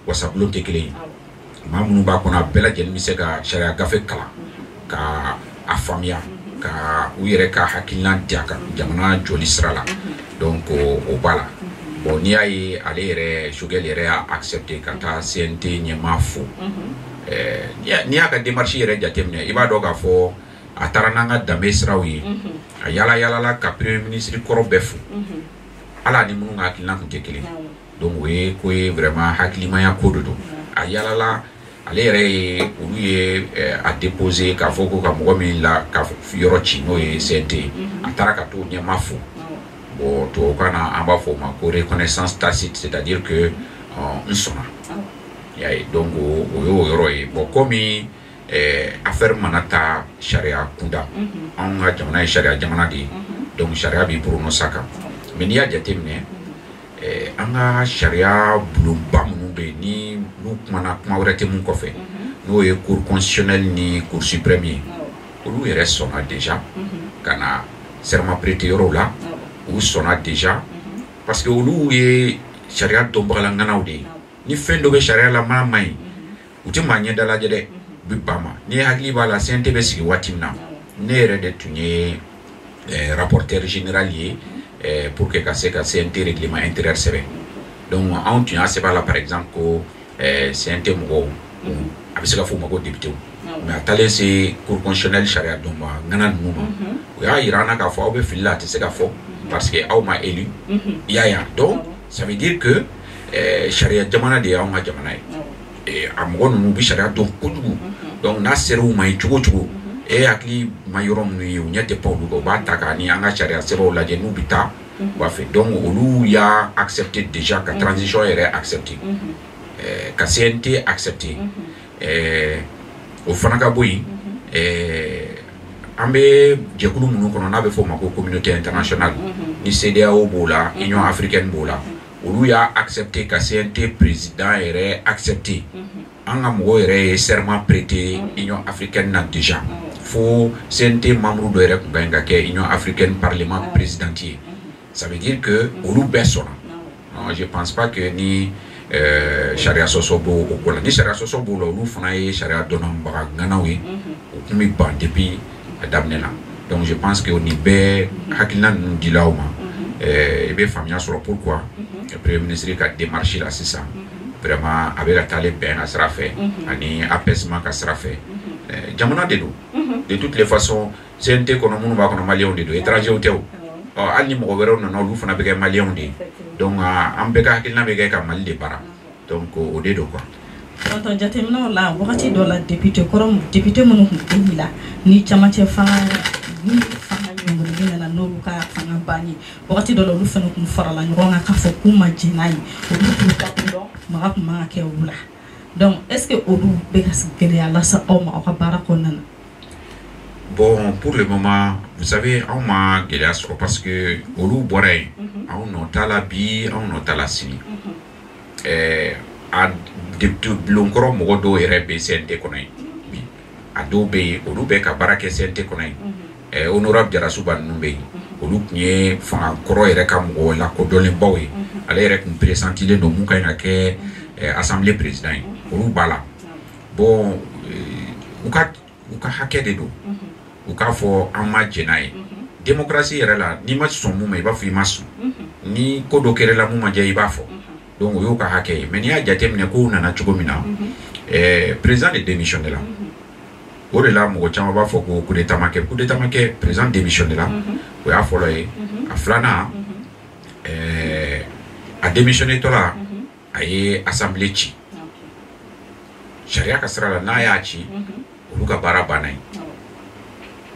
wasabulon tɛ kelen ye. Maa minnu b'a kɔnɔ, a bɛɛ lajɛlen bɛ se ka sariya gafe kalan ka a faamuya, ka u yɛrɛ ka hakilina di a kan jamana jɔli sira la. Donc o b'a la. Bon, n'i y'a ye ale yɛrɛ, Choguel yɛrɛ y'a accepté ka taa CNT ɲɛmaa fo, n'i y'a ka démarche yɛrɛ jateminɛ, i b'a dɔn k'a fɔ a taara n'an ka danbe siraw ye. A yala yalala ka premier ministre kɔrɔ bɛɛ fo, ala ni minnu ka hakilina tun tɛ kelen. Donc o ye ko ye vraiment, hakilimaya ko de don. A yalala, ale yɛrɛ ye olu ye a déposé k'a fɔ ko ka mɔgɔ min la ka yɔrɔ ci, n'o ye CNT ye, a taara ka t'o ɲɛmaa fo. Bon, tubabukan na, an b'a fɔ o ma ko reconnaissance tacite, c'est-à-dire que n sɔnna, i y'a ye. Donc o y'o yɔrɔ ye. Bon, komi affaire mana taa sariya kunda, anw ka jamana ye sariya jamana de ye, donc sariya b'i prononcer a kan. Mais n'i y'a jateminɛ, an ka sariya bulonba minnu bɛ yen, ni n'u kumana, kuma wɛrɛ tɛ mun kɔfɛ, n'o ye Cour constitutionnelle ni Cour suprême ye, olu yɛrɛ sɔnna déjà ka na serment prêter yɔrɔw la. U sɔnna déjà parce que olu ye sariya dɔnbagala ŋanaw de ye. Ni fɛn dɔ bɛ sariya la maa man ɲi, u tɛ maa ɲɛda lajɛ dɛ, u bɛ ban ma. N'i hakili b'a la, CNT bɛ sigi waati min na, ne yɛrɛ de tun ye rapporteur général ye pour que ka se ka CNT règlement intérieur sɛbɛn. Donc anw tun y'a sɛbɛn a la, par exemple, ko CNT mɔgɔw, a bɛ se ka fɔ u ma ko député. Mais a taalen se Cour constitutionnelle, sariya dɔnba ŋana ninnu ma, u y'a yira an na k'a fɔ aw bɛ fili la, a tɛ se ka fɔ parce que aw ma élu, i y'a ye. Donc Ça veut dire que sariya jamana de y'anw ka jamana ye. A mɔgɔ ninnu bɛ sariya dɔn kojugu. Donc n'a sera u ma ye cogo o cogo, e hakili ma yɔrɔ minnu ye, u ɲɛ tɛ pan olu kan, u b'a ta k'a ni an ka sariya sɛbɛnw lajɛ, n'u bɛ taa u b'a fɛ. Donc olu y'a accepté déjà, ka transition yɛrɛ accepté, ka CNT accepté. O fana ka bɔ yen, an bɛ jɛkulu minnu kɔnɔ n'a bɛ fɔ o ma ko communauté internationale, ni CEDEAO b'o la, Union africaine b'o la, olu y'a accepté ka CNT président yɛrɛ accepté. An ka mɔgɔw yɛrɛ ye serment prêté Union africaine na déjà, fo CNT membre dɔ yɛrɛ tun ka ɲi ka kɛ Union africaine parlement présidente ye. Ça veut dire que olu bɛɛ sɔnna. Non, je pense pas que ni sariya sɔsɔ b'o o ko la. Ni sariya sɔsɔ b'o la, olu fana ye sariya dɔnnabaga ŋanaw ye, o tun bɛ ban depuis a daminɛ la. Donc je pense que nin bɛɛ hakilina ninnu dila aw ma, i bɛ faamuya sɔrɔ pourquoi Premier ministre ka démarche la sisan, vraiment a bɛ ka taalen bɛn ka sira fɛ ani apaisement ka sira fɛ. Jamana de don. De toutes les façons, CNT kɔnɔ, minnu b'a kɔnɔ, maliyɛnw de don, étrangers tɛ o. Ɔ, hali ni mɔgɔ wɛrɛw nana, olu fana bɛ kɛ maliyɛnw de ye. Donc an bɛɛ ka hakilina bɛ kɛ ka Mali de baara. Donc o de don quoi. Tonton, jateminɛw la, wagati dɔ la, député kɔrɔ, député minnu tun tɛ la ni camancɛ fanga, ni fanga ɲɔngirili nana n'olu ka fanga banni, wagati dɔ la, olu fana tun farala ɲɔgɔn kan k'a fɔ k'u ma jɛn n'a ye, olu t'u ta kun dɔn, maga tun man ka kɛ olu la. Donc est ce que olu bɛ ka gɛlɛya lase aw ma aw ka baara kɔnɔna na? Bon, pour le moment, vous savez, anw ma gɛlɛya sɔrɔ parce que olu bɔra yen, anw nɔ t'a la bi, anw nɔ t'a la sini. A député bulonkɔrɔ mɔgɔ dɔw yɛrɛ bɛ CNT kɔnɔ yen bi, a dɔw bɛ yen, olu bɛ ka baara kɛ CNT kɔnɔ yen. Honorable Jarasuba ninnu bɛ yen, olu tun ye fanga kɔrɔ yɛrɛ ka mɔgɔ lakodɔnlenbaw ye. Ale yɛrɛ tun présentilen don mun ka ɲi ka kɛ assemblée président ye, olu b'a la. Bon, u ka hakɛ de don u k'a fɔ an ma jɛn n'a ye. Démocratie yɛrɛ la, n'i ma sɔn mun ma, i b'a fɔ i ma sɔn. Ni ko dɔ kɛra la mun ma diya, i b'a fɔ. Donc o y'o ka hakɛ ye. Mais n'i y'a jateminɛ kow nana cogo min na, président de démissionné la. O de la mɔgɔ caman b'a fɔ ko coup d'état ma kɛ, coup d'état ma kɛ, président démissionné la, o y'a fɔlɔ ye. A filanan, a démissionné tɔ la, a ye assemblée ci. Sariya ka sira la, n'a y'a ci, olu ka baara banna ye.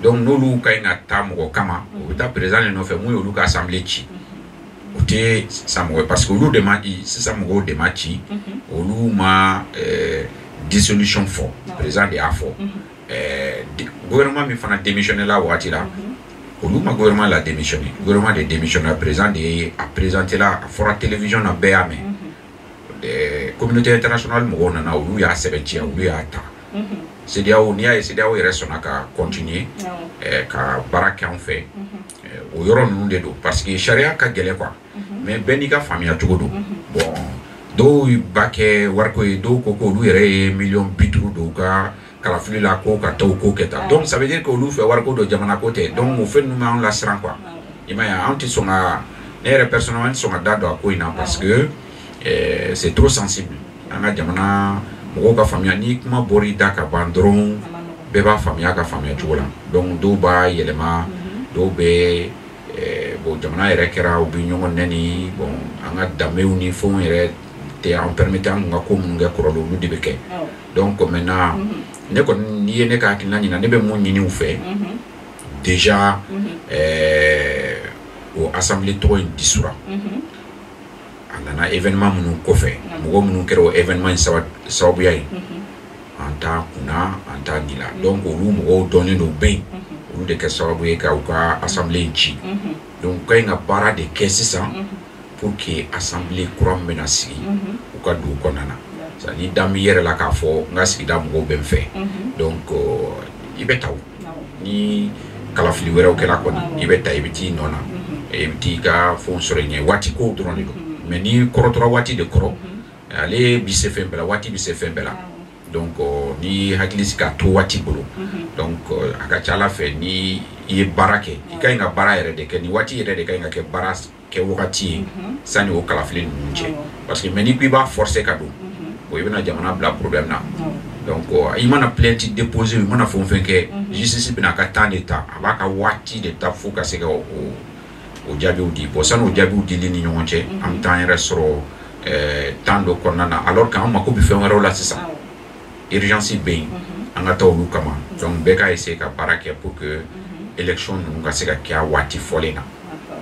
Donc n'olu ka ɲi ka taa mɔgɔ kama, u bɛ taa président de nɔfɛ mun ye olu ka assemblée ci. O tɛ sisan mɔgɔ ye, parce que olu de ma, sisan mɔgɔw de ma ci, olu ma dissolution fɔ, président de y'a fɔ. Gouvernement min fana démissionné la waati la, olu ma gouvernement la démissionné, gouvernement de démissionné, président de ye a présenté la, a fɔra télévision na, bɛɛ y'a mɛn. Communauté internationale mɔgɔw nana, olu y'a sɛbɛntiya, olu y'a ta. CEDEAO, n'i y'a ye CEDEAO yɛrɛ sɔnna ka continuer ka baara kɛ an fɛ, o yɔrɔ ninnu de don, parce que sariya ka gɛlɛn quoi. Mais bɛɛ n'i ka faamuya cogo don. Bon, dɔw b'a kɛ wariko ye, dɔw ko k'olu yɛrɛ ye miliyɔn 50 don u ka kalafili la ko ka taa o ko kɛ tan. Donc ça veut dire que olu fɛ, wariko don, jamana ko tɛ. Donc o fɛn ninnu b'anw lasiran quoi. I m'a ye, anw tɛ sɔn ka, ne yɛrɛ personnellement tɛ sɔn ka da don a ko in na, parce que c'est trop sensible. An ka jamana mɔgɔw ka faamuya, ni kuma bɔra i da ka ban dɔrɔn, bɛɛ b'a faamuya ka faamuya cogo la. Donc dɔw b'a yɛlɛma, dɔw bɛ, bon, jamana yɛrɛ kɛra u bɛ ɲɔgɔn nɛni. Bon, an ka danbew ni fɛnw yɛrɛ tɛ an permettre an kun ka ko minnu kɛ kɔrɔlen, olu de bɛ kɛ. Donc maintenant, ne kɔni, n'i ye ne ka hakilina ɲini, ne bɛ mun ɲini u fɛ déjà, o assemblée tɔgɔ in dissoudre. A nana événement minnu kɔfɛ, mɔgɔ minnu kɛra o événement in sababuya ye, an t'a kunna, an t'a nin la. Donc olu mɔgɔw dɔnnen don, bɛ yen, olu de kɛ sababu ye ka u ka assemblée in ci. Donc u ka ɲi ka baara de kɛ sisan pour que assemblée kura min bɛna sigi, u ka don o kɔnɔna na. Ni dan b'i yɛrɛ la k'a fɔ n ka sigida mɔgɔw bɛ n fɛ, donc i bɛ ta. O ni kalafili wɛrɛw kɛra kɔni, i bɛ ta, i bɛ t'i nɔ na, i bɛ t'i ka fɛnw sɔrɔ i ɲɛ. Waati kow dɔrɔn de don. Mais ni kɔrɔtɔra, waati de kɔrɔ, ale bi se fɛn bɛɛ la, waati bi se fɛn bɛɛ la. Donc ni hakili sigi k'a to waati bolo, donc a ka ca ala fɛ, ni i ye baara kɛ, i ka ɲi ka baara yɛrɛ de kɛ, ni waati yɛrɛ de ka ɲi ka kɛ baara kɛ wagati ye sani o kalafili ninnu cɛ. Parce que mais n'i ko i b'a forcer ka don, o i bɛna jamana bila problème na. Donc i mana plainte déposer, i mana fɛn o fɛn kɛ, justice bɛna a ka temps de ta, a b'a ka waati de ta fo ka se ka o O jaabiw di. Bon, san'o jaabiw dili ni ɲɔgɔn cɛ, an bɛ taa an yɛrɛ sɔrɔ temps dɔ kɔnɔna na, alors que an mako bɛ fɛn wɛrɛw la sisan. Urgence bɛ yen, an ka taa olu kama. Donc bɛɛ ka essayer ka baara kɛ pour que élection ninnu ka se ka kɛ a waati fɔlen na.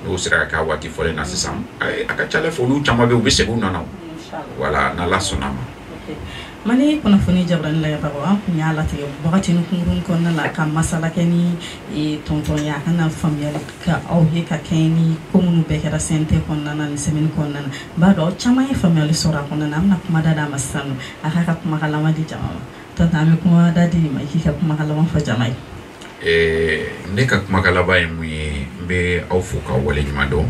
N'o sera ka kɛ a waati fɔlen na sisan, a ka ca ala fɛ, olu caman bɛ yen, u bɛ segin u nɔ na. Voilà, n'Ala sɔnna a ma. Mali kunnafoni jabarani lajɛbagaw, an kun y'a latigɛ wagati ni kunkurun kɔnɔna la ka masala kɛ ni tɔntɔn ye, a kana faamuyali ka aw ye ka kɛɲɛ ni ko minnu bɛɛ kɛra CNT kɔnɔna na ni semaine kɔnɔna na. N b'a dɔn aw caman ye faamuyali sɔrɔ a kɔnɔna na. An bɛna kuma da d'a ma sisan nɔ, a k'a ka kumakan laban di jama ma. Tɔntɔn, an bɛ kuma da di ma, i k'i ka kumakan laban fɔ jama ye. Ne ka kumakan laban ye mun ye? N bɛ aw fo ka waleɲuman dɔn.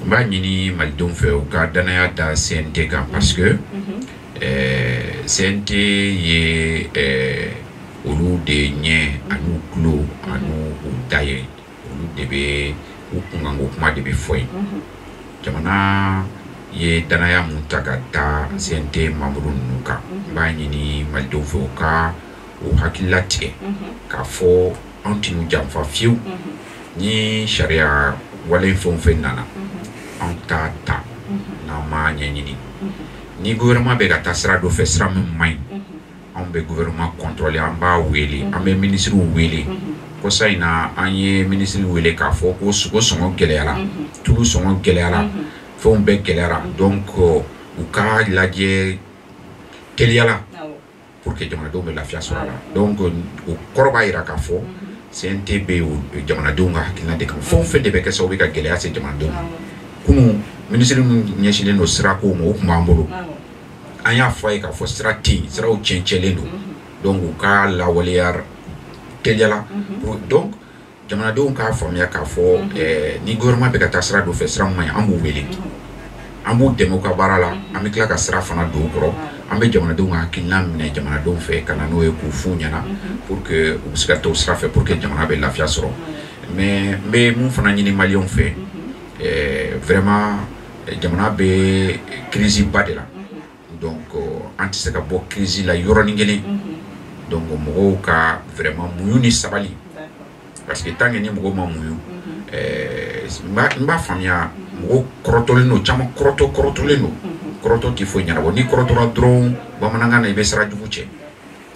N b'a ɲini malidenw fɛ, u ka danaya da CNT kan, parce que CNT ye olu de ɲɛ an'u tulo an'u u da ye. Olu de bɛ u kunkanko kuma de bɛ fɔ yen. Jamana ye danaya mun ta ka da CNT membre ninnu kan, n b'a ɲini malidenw fɛ, u ka u hakilila tigɛ k'a fɔ anw tɛn'u janfa fiyewu. Ni sariya wale fɛn o fɛn nana, anw t'a ta n'an m'a ɲɛɲini. Ni gouvernement bɛ ka taa sira dɔ fɛ, sira min man ɲi, anw bɛ gouvernement contrôler, an b'a wele, an bɛ ministres wele. Kɔsa in na, an ye ministre wele k'a fɔ ko sogo sɔngɔ gɛlɛyara, tulu sɔngɔ gɛlɛyara, fɛnw bɛɛ gɛlɛyara. Donc u ka lajɛ teliyala pour que jamanadenw bɛ lafiya sɔrɔ a la. Donc o kɔrɔ b'a jira k'a fɔ CNT bɛ jamanadenw ka hakilina de kan. Fɛn o fɛn de bɛ kɛ sababu ye ka gɛlɛya se jamanadenw ma, kunun minisiri min ɲɛsinnen don sirako ma, o tun b'an bolo, an y'a fɔ a ye k'a fɔ sira tɛ yen, siraw cɛncɛnlen don. Donc u ka lawaleya teliyala. Donc jamanadenw k'a faamuya k'a fɔ ni gouvernement bɛ ka taa sira dɔ fɛ, sira min man ɲi, an b'u wele, an b'u dɛmɛ u ka baara la, an bɛ tila ka sira fana don u kɔrɔ. An bɛ jamanadenw ka hakilina minɛ jamanadenw fɛ ka na n'o ye k'u f'u ɲɛna pour que u bɛ se ka taa o sira fɛ, pour que jamana bɛ lafiya sɔrɔ. Mais n bɛ mun fana ɲini maliyɛnw fɛ, vraiment, jamana bɛ crise ba de la. Donc an tɛ se ka bɔ crise la yɔrɔnin kelen. Donc mɔgɔw ka vraiment muɲu ni sabali, parce que tant que ni mɔgɔw ma muɲu, n b'a faamuya, mɔgɔw kɔrɔtɔlen don, caman kɔrɔtɔ kɔrɔtɔlen don. Kɔrɔtɔ tɛ foyi ɲɛnabɔ. N'i kɔrɔtɔra dɔrɔn, bamanankan na, i bɛ sira jugu cɛ.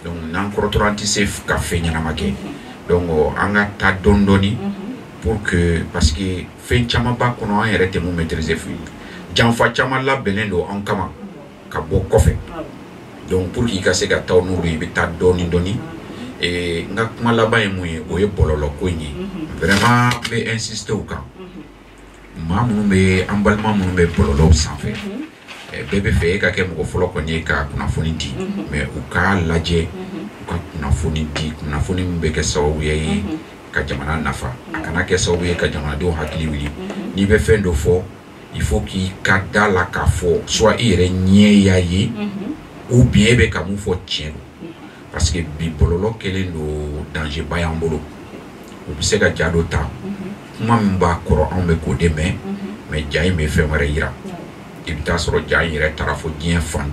Donc n'an kɔrɔtɔra, an tɛ se ka fɛn ɲɛnama kɛ. Donc an ka taa dɔɔni dɔɔni pour que, parce que fɛn caman b'a kɔnɔ, an yɛrɛ tɛ mun maîtriser. Janfa caman labɛnnen don an kama ka bɔ kɔfɛ. Donc pour que i ka se ka taa n'olu ye, i bɛ taa dɔɔni dɔɔni. N ka kuma laban ye mun ye? O ye bɔlɔlɔ ko in ye. Vraiment, n bɛ insister o kan. Maa minnu bɛ, an balima minnu bɛ bɔlɔlɔw sanfɛ, bɛɛ bɛ fɛ e ka kɛ mɔgɔ fɔlɔ kɔni ye ka kunnafoni di, mais u k'a lajɛ u ka kunnafoni di, kunnafoni min bɛ kɛ sababu ye ka jamana nafa, a kana kɛ sababu ye ka jamanadenw hakili wuli. N'i bɛ fɛn dɔ fɔ, il faut k'i ka da la k'a fɔ soit i yɛrɛ ɲɛ y'a ye, ou bien e bɛ ka mun fɔ tiɲɛ don. Parce que bi, bɔlɔlɔ kɛlen don danger ba y'an bolo. U bɛ se ka ja dɔ ta, kuma min b'a kɔrɔ, anw bɛ k'o de mɛn, mais ja in bɛ fɛn wɛrɛ yira. I bɛ taa sɔrɔ ja in yɛrɛ taara fɔ diɲɛ fan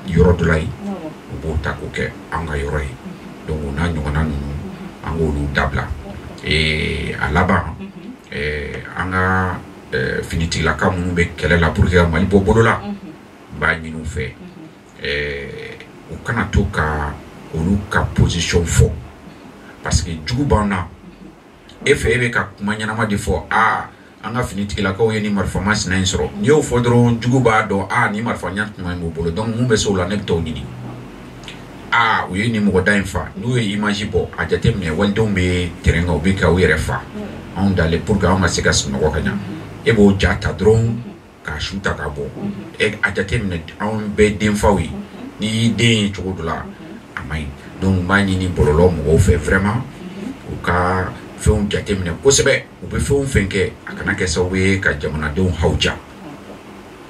yɔrɔ dɔ la yen, u b'o ta k'o kɛ an ka yɔrɔ ye. Donc o n'a ɲɔgɔnna ninnu, an k'olu dabila. A laban, an ka finitigilaka minnu bɛ kɛlɛ la pour que ka Mali bɔ bolo la, n b'a ɲini u fɛ, u kana to ka olu ka position fɔ, parce que jugu b'an na. E fɛ, e bɛ ka kuma ɲɛnama de fɔ: aa, an ka finitigilakaw ye ni marifa masina in sɔrɔ. N'i y'o fɔ dɔrɔn, jugu b'a dɔn: aa, ni marifa ɲɛ b'u bolo. Donc mun bɛ se o la, ne bɛ t'o ɲini. Aa, u ye nin mɔgɔ da in fa. N'u ye image bɔ, a jateminɛ, walidenw bɛ terrain kan, u bɛ ka u yɛrɛ fa anw dalen pour que anw ka se ka sunɔgɔ ka ɲa. E b'o ja ta dɔrɔn k'a su ta ka bɔ. E a jateminɛ, anw bɛɛ denfaw ye, n'i y'i den ye cogo dɔ la, a man ɲi. Donc n b'a ɲini bɔlɔlɔ mɔgɔw fɛ, vraiment, u ka fɛnw jateminɛ kosɛbɛ. U bɛ fɛn o fɛn kɛ, a kana kɛ sababu ye ka jamanadenw hawuja.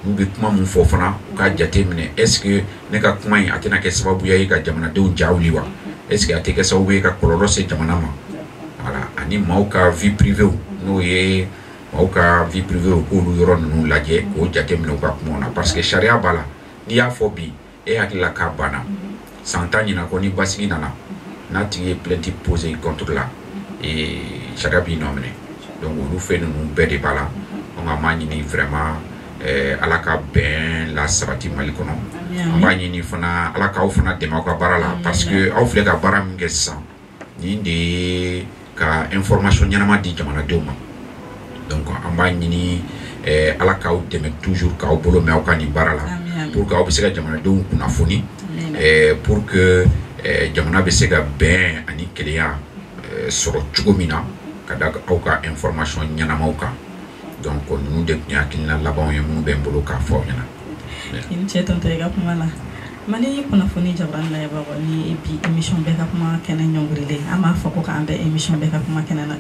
N'u bɛ kuma mun fɔ fana, u k'a jateminɛ: est ce que ne ka kuma in, a tɛna kɛ sababuya ye ka jamanadenw ja wuli wa? Est ce que a tɛ kɛ sababu ye ka kɔlɔlɔ se jamana ma? Voilà. Ani maaw ka vie privée, n'o ye maaw ka vie privée, u k'olu yɔrɔ ninnu lajɛ k'o jateminɛ u ka kumaw na, parce que sariya b'a la. N'i y'a fɔ bi, e hakili la k'a banna, san 10 ɲinan kɔ, ni basigi nana, n'a tigi ye plainte posé contre la, sariya b'i nɔ minɛ. Donc olu fɛn ninnu bɛɛ de b'a la. Donc an b'a ɲini vraiment Ala ka bɛn la sabati Mali kɔnɔ. An b'a ɲini fana Ala k'aw fana dɛmɛ aw ka baara la, parce que aw filɛ ka baara min kɛ sisan, nin de ye ka information ɲɛnama di jamanadenw ma. Donc an b'a ɲini Ala k'aw dɛmɛ toujours, k'aw bolo mɛn aw ka nin baara la, pour que aw bɛ se ka jamanadenw kunnafoni, pour que jamana bɛ se ka bɛn ani kelenya sɔrɔ cogo min na, ka da aw ka information ɲɛnamaw kan. Donc ninnu de tun ye hakilina labanw ye minnu bɛ n bolo k'a fɔ aw ɲɛna. I ni ce, tonton, i ka kuma la. Mali kunnafoni jabarani layɛbagaw, ni bi émission Bɛɛ ka kuma kɛnɛ ɲɔngirilen, an b'a fɔ ko k'an bɛn émission Bɛɛ ka kuma kɛnɛ na.